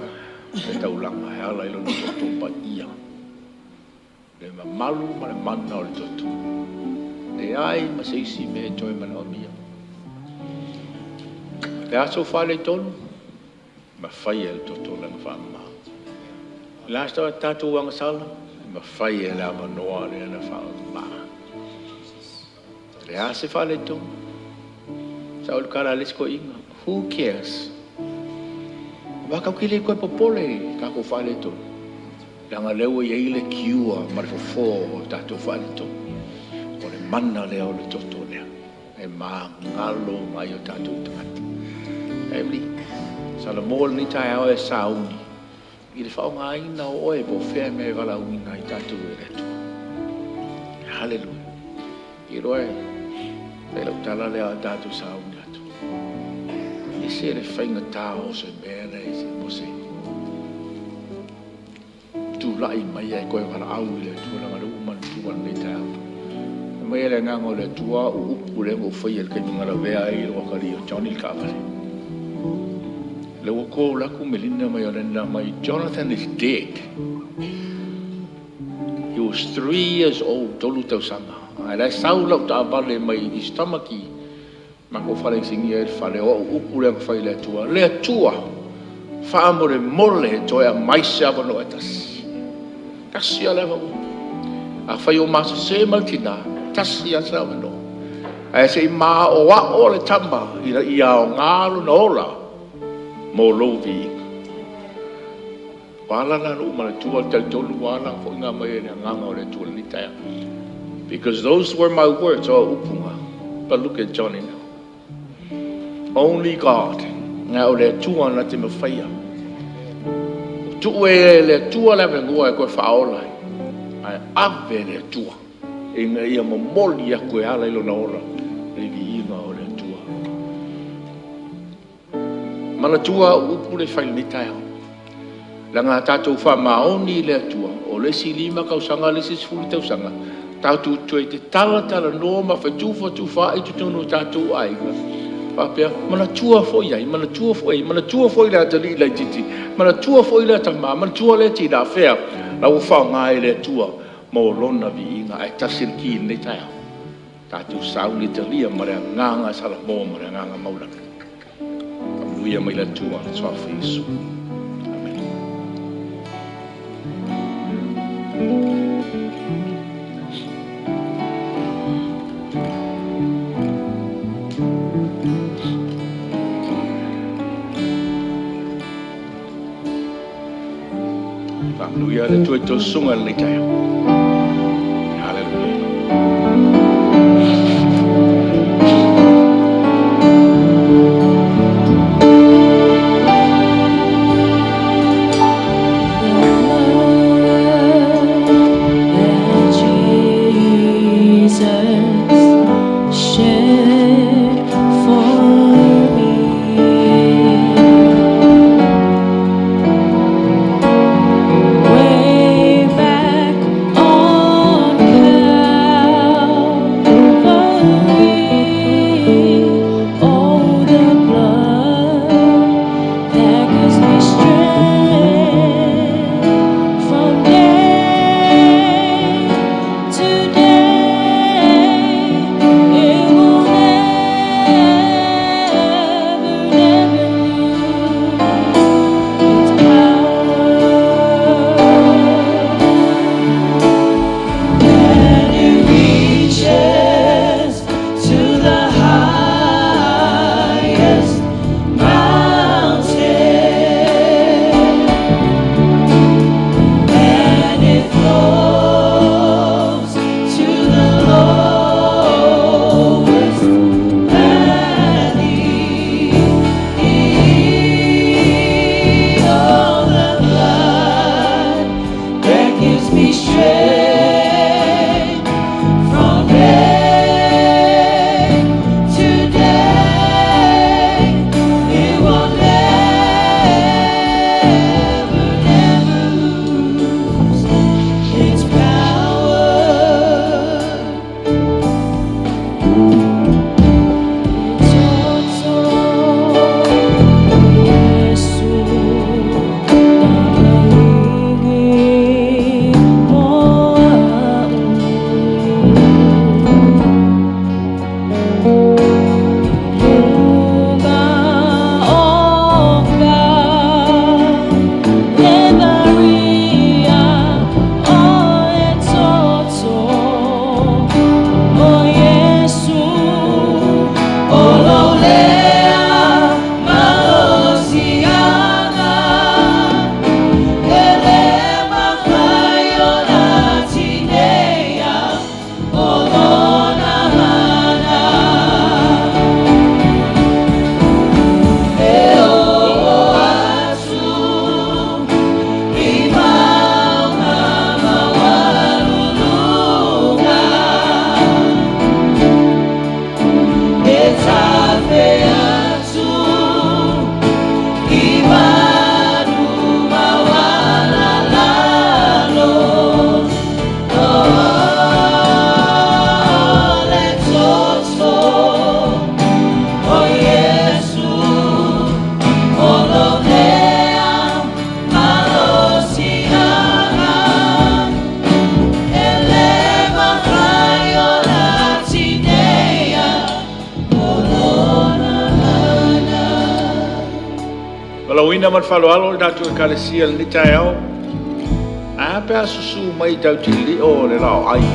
le taulaga e ala i lona toto paia, le mamalu ma le mana o le toto. Leai ma se isi mea e toe manaomia. Le aso faaletonu, mafai e le toto lana faamama. Le aso tatou agasala, mafai e le avanoa lea na faamama. Le a se faaletonu? Sa o le tala a le isi toeaina, who cares? Aua tatou te le toe popole i tatou faaletonu, leaga o lea ua i ai le cure ma le fofo o tatou faaletonu. O le mana lea o le toto lea e magalo uma ai o tatou tagata. Family, Salamo lenei taeao e sauni i le faaaogaina o oe po o fea mea e valaauina ai tatou e le Atua. Hallelujah. Iloa e fai lau tala lea a tatou sauni atu. Ese le faigata o se mea lea se mo se tulai mai ai koe valaau i le Atua leaga lea ua manatua lenei taeao. Fai mai le agaga o le Atua o upu lea na ou faia i le taimi na lavea ai lou atalii o Johnny le taavale. Lea ua call atu Melinda mai Orlando mai, Jonathan is dead. He was 3 years old, 3 tausaga. Ae la e sau lau taavale mai East Tamaki, matou fale inisinia ai le fale, o au upu lea na fai i le Atua. Le Atua, faamolemole toe aumai se avanoa e tasi. Tasi lava le avanoa. Afai o masese ma le tina, tasi lava se avanoa. Ae se i maoao le tama ina ia aoga lona ola mo lou viiga. Ua ala la ona ou manatua le talitonu ua ala ona foaiina mai e le Agaga o le Atua i lenei taeao. Because those were my words, o au upu na. But look at Johnny now. Only God, na o le Atua na te mafaia. Tuu e le Atua le avanoa e toe faaola ai, ae ave le Atua ina ia momoli atu e ala i lona ola le viiga o le Atua. Manatua au upu lea e fai i lenei taeao. Leaga a tatou faamaoni i le Atua, o le isi 5 tausaga, le isi 10 tausaga, tatou toe tatala talanoa ma fetufaatufai i totonu o tatou aiga, faapea, manatua foi ai, manatua foi ai, manatua foi le atalii laitiiti, manatua foi lea tama, manatua lea tina, fea la ua faaaoga e le Atua mo Lona viiga. Ae tasi le ki i lenei taeao, tatou sauni e talia ma le agaga salamo ma le agaga maualalo. Faamanuia mai le Atua i le suafa o Iesu. Amene. Faamanuia le Atua i tou susuga i lenei taeao. Hallelujah. That Jesus shed for me. Way back on Calvary, oh, the blood that gives me strength from day to day. It will never, never lose its power. And it reaches to the highest mountain, and it flows to the lowest valley. Oh, the blood that gives me strength from day to day. It will never, never lose its power. Yesu, tagalingin mo ako. Oka, Levaria, o etoto, o Yesu, Ololea, Malosiana, Elema Faiona Tinea, Olona Mana. E o atu i mauna maualuluga E tafe atu i manu maualalalo O le toto o Iesu Ololea malosiaga Elema faiola tinea Olona mana. Valaauina ma le faaaloalo le tatou Ekalesia i lenei taeao. Ae a pe a susū mai tatou te lio o le laoai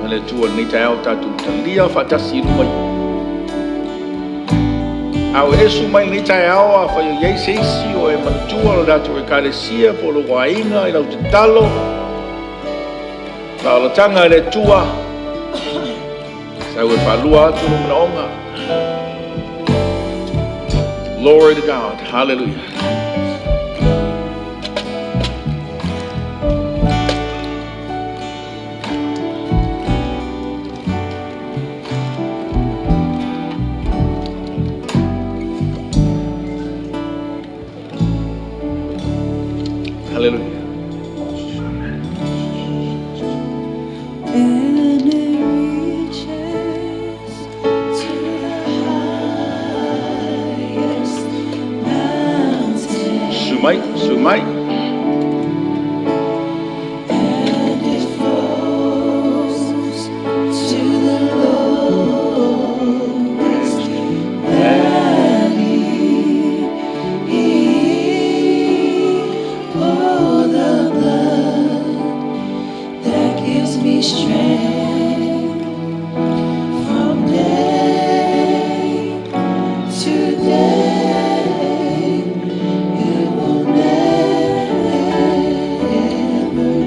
a le Atua i lenei taeao tatou talia faatasi i luma i. A o esu mai lenei taeao a fai o i ai se isi o e manatua lo tatou ekalesia po o lou aiga i lau tatalo, faaolataga a le Atua, sau e faalua atu lou manaoga. Glory to God. Hallelujah. Hallelujah. And it reaches to the highest mountain. Su mai, su mai. And it flows to the lowest valley. Oh, the blood that gives me strength from day to day. It will never,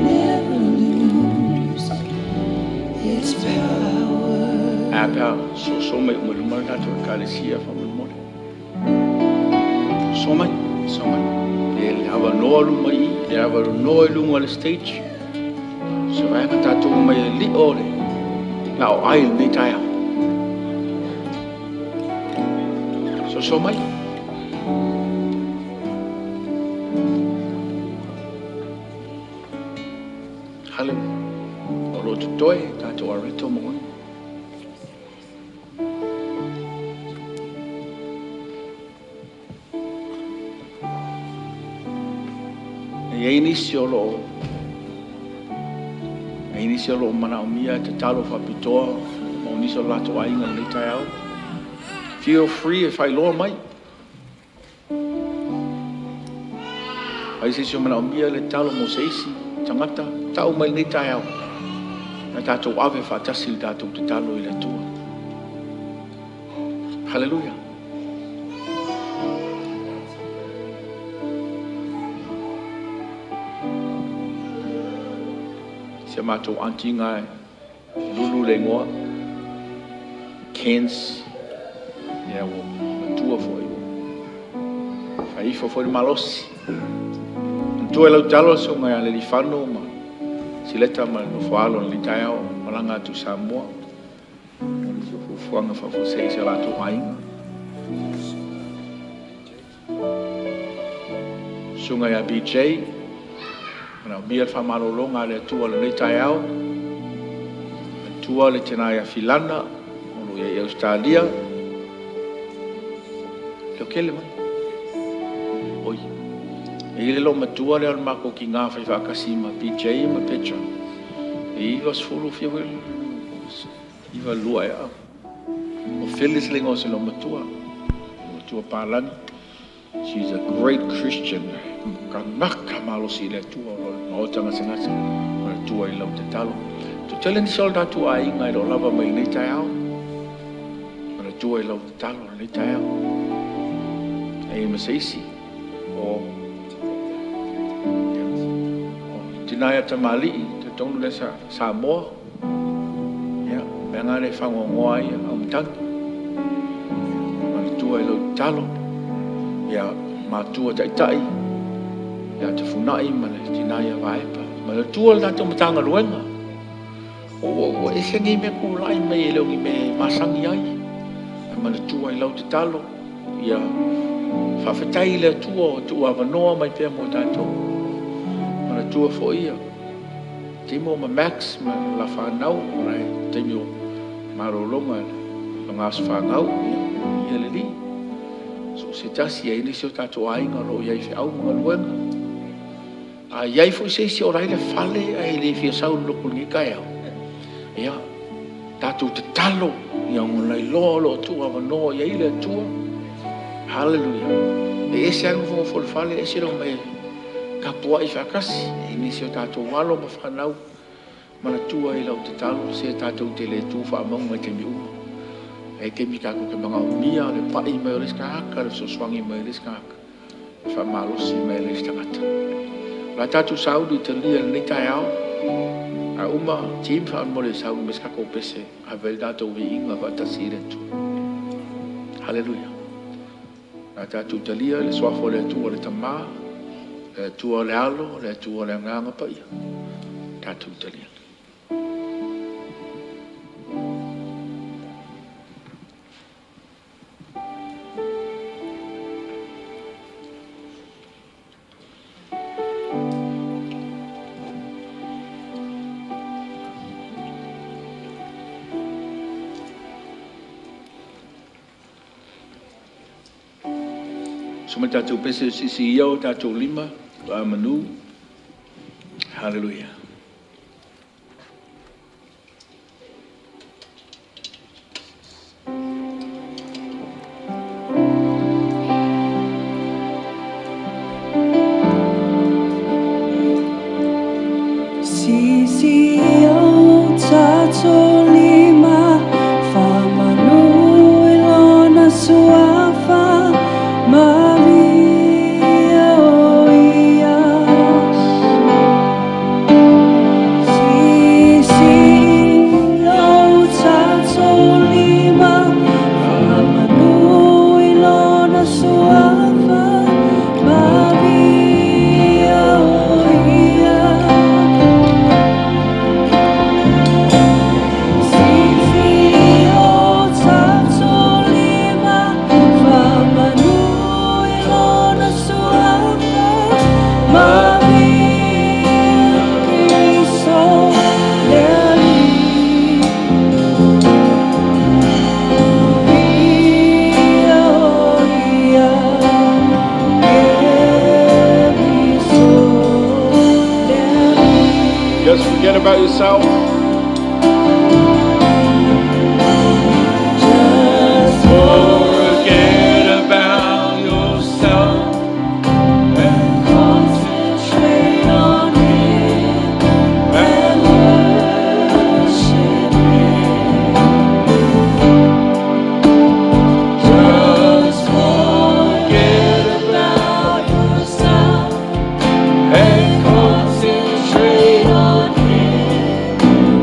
never lose its power. A pea, so so mai uma luma le tatou ekalesia faamolemole. So mai, so mai. Le le avanoa luma i, le avanoa i luga o le stage. Se vaega tatou omai e li'o le la o ai lenei taeao. So so mai. Hallelujah. O lo o totoe tatou areto ma oe. E i ai nisi o lo o e i ai nisi o lo o manaomia e tatalo faapitoa mo nisi o latou aiga i lenei taeao. Feel free e faailoa mai. Ai se isi o manaomia le tatalo mo se isi tagata, tau mai lenei taeao. Na tatou ave faatasi le tatou tatalo i le Atua. Hallelujah. Si a matou aunty nga e Lulu le igoa. Cairns. Ia ua matua foi ua faaifo foi le malosi. Manatua i lau talo le susuga ia Alelifano ma Sileta ma le nofo alo i lenei taeao malaga atu i Samoa. Mo nisi o fuafuaga faafuasei i si o latou aiga. Susuga ia BJ, manaomia le faamalologa a le Atua i lenei taeao. Matua le tina ia Filana, o lo o i ai i Ausetalia. Leo kele mai. Oi. E i ai le loomatua lea o le matou tiga fai faatasi ma BJ ma Petra. E 90 fia foi 92 ea. O Phyllis le igoa o se loomatua. Matua Palani. She's a great Christian. Kanaka malosi i le Atua o le maota gasegase o le Atua i lau tatalo. Toatele nisi o le tatou aiga e le o lava mai lenei taeao. O le Atua i lau tatalo lenei taeao. E i ma se isi o tina ia tamalii, talitonu lea sa Samoa. Ia, mea nga lea e fagoagoa ai au matagi. Manatua i lau tatalo, ia matua taitai, ia Tafunai ma le tina ia Vaepa. Manatua le tatou Matagaluega. Ua ese nei mea tulai mai e le o ni mea e masani ai. Ae manatua i lau tatalo, ia faafetai i le Atua o tuuavanoa mai pea mo tatou. Manatua foi ia Timo ma Max ma la whanau, o la e taimi o malologa lo ngā aso whanau, ia le li. So se tasi ai nisi o tatou aiga o lo o i ai feau ma galuega. A i ai foi se isi o la e i le fale ae le fia sau i le lotu i lenei taeao, ia, tatou tatalo ia ona iloa o lo o tuuavanoa i ai le Atua. Haleluia. E ese lava le nofonofo i le fale, ese le omai e tapuai faatasi i nisi o tatou alo ma fanau. Manatua i lau tatalo, se tatou te le tu faamauga i taimi uma. E taimi tatou te manaomia le pai mai o le isi tagata, le fesoasoani mai o le isi tagata, le faamalosi mai o le isi tagata. O le a tatou sauni e talia i lenei taeao, a uma team faamolemole e sauni mai se tatou pese, ave ai le tatou viiga faatasi i le Atua. Haleluia. O le a tatou talia le suafa o le Atua le Tama, le Atua le Alo, le Atua le Agaga Paia. Tatou talia. Suma tatou pese sisi ia o tatou lima, manu. Hallelujah. Sisi o tatou lima, faamanu i lona suafa, Maria o ia. Sisi o tatou lima, faamanu i lona suafa, Maria o ia. Sisi o tatou lima, faamanu i lona suafa, Maria Keriso le Alii. Maria o ia, Keriso le Alii. Just forget about yourself. Just Forget about yourself and concentrate on Him and worship Him. Just forget about yourself and concentrate on Him.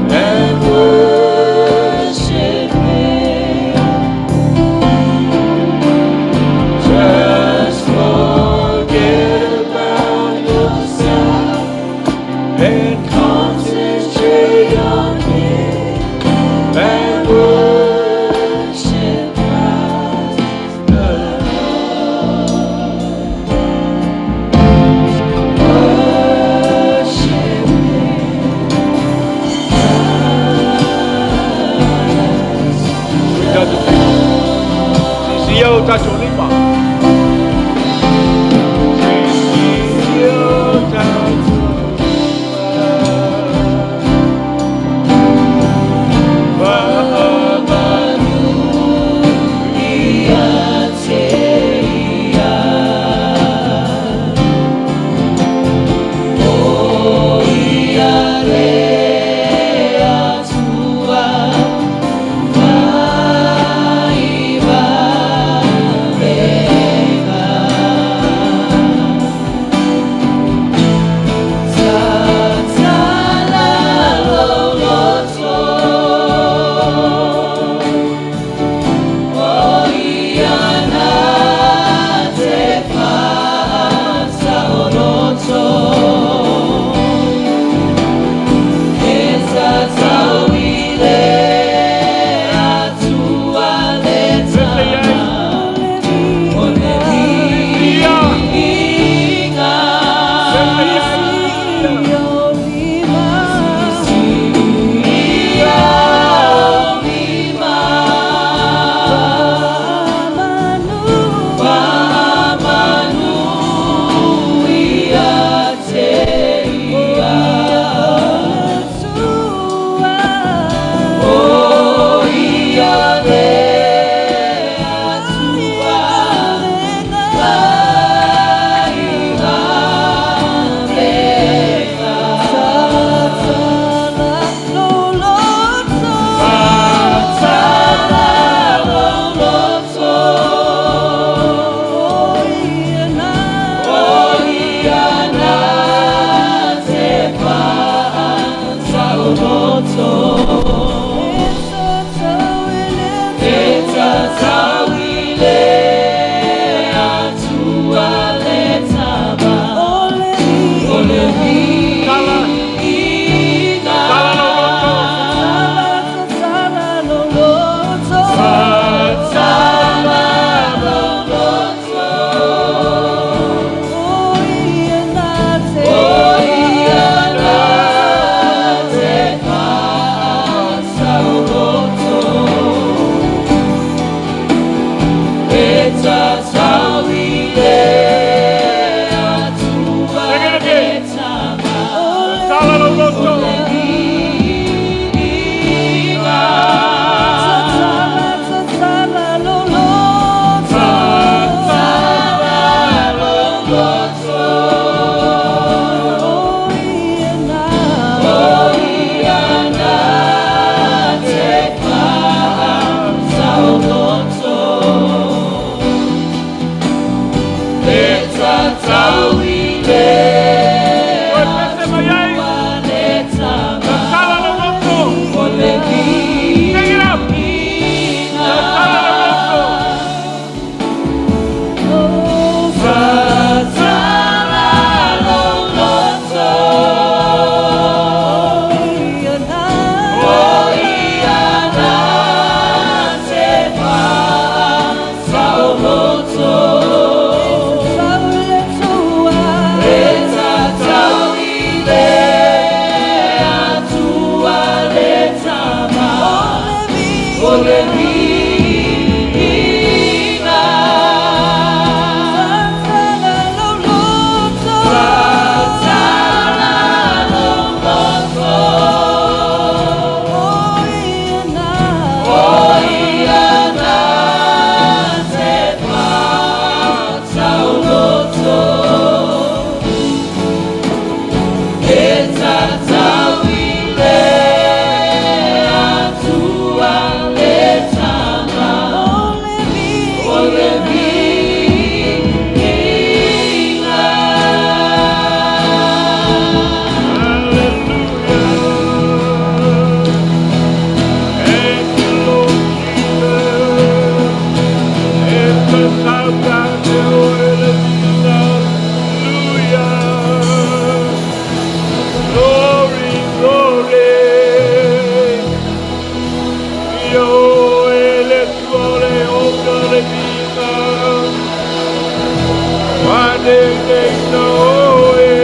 Faaleleina oe.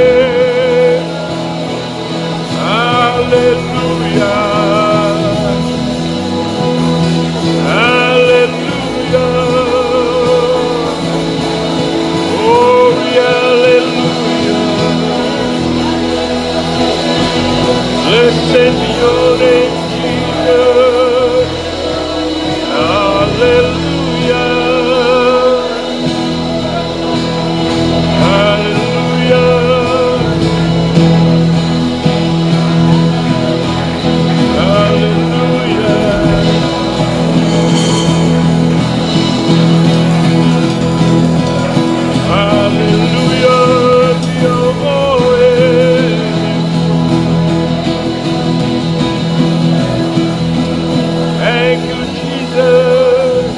Hallelujah. Hallelujah. Glory, hallelujah. Blessed be your name, Jesus. Hallelujah. Hallelujah. Hallelujah. Hallelujah. Your Thank you, Jesus.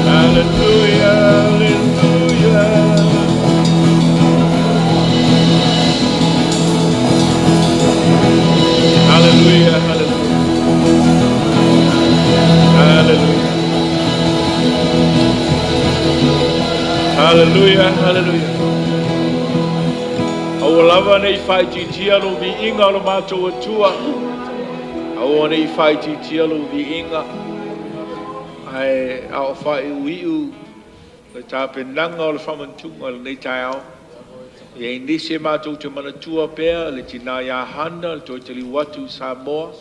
Hallelujah. Hallelujah. Hallelujah. Hallelujah. Hallelujah. Hallelujah. Hallelujah. Aua lava nei faaitiitia lou viiga o lo matou Atua. Aua nei faaitiitia lou viiga. Ae a o faaiuiu le tapenaga o le faamanatuga i lenei taeao. E i ai nisi e matou te manatua pea le tinā ia Hana le toe taliu atu i Samoa.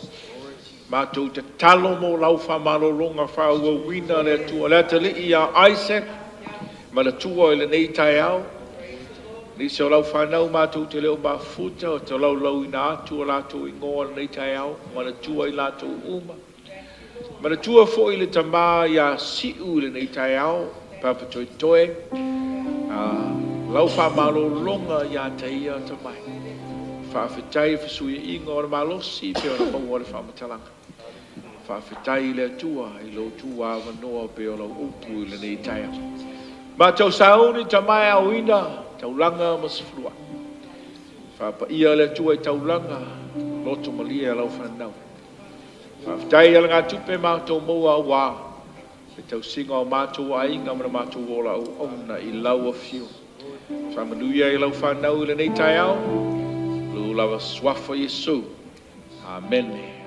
Matou tatalo mo lau faamalologa faaauauina le Atua. Le atalii ia Isaac manatua i lenei taeao. Nisi o lau fanau matou te le o mafuta o te laulauina atu o latou igoa lenei taeao. Manatua i latou uma. Manatua foi le tamā ia Siu i lenei taeao. Papa toe toe. Lau faamalologa ia te ia tamai. Faafetai fesuiaiga o le malosi pe ona maua le faamatalaga. Faafetai i le Atua i lou tuavanoa pe o lau upu i lenei taeao. Matou sauni tamae aoina taulaga ma sefuluai. Faapaia le Atua i taulaga loto malie lau fanau. Faafetai alagatupe matou maua auā le tausiga o matou aiga ma le matou ola auauna i lau afio. Faamanuia i lau fanau i lenei taeao. Lou lava suafa Iesu. Amene.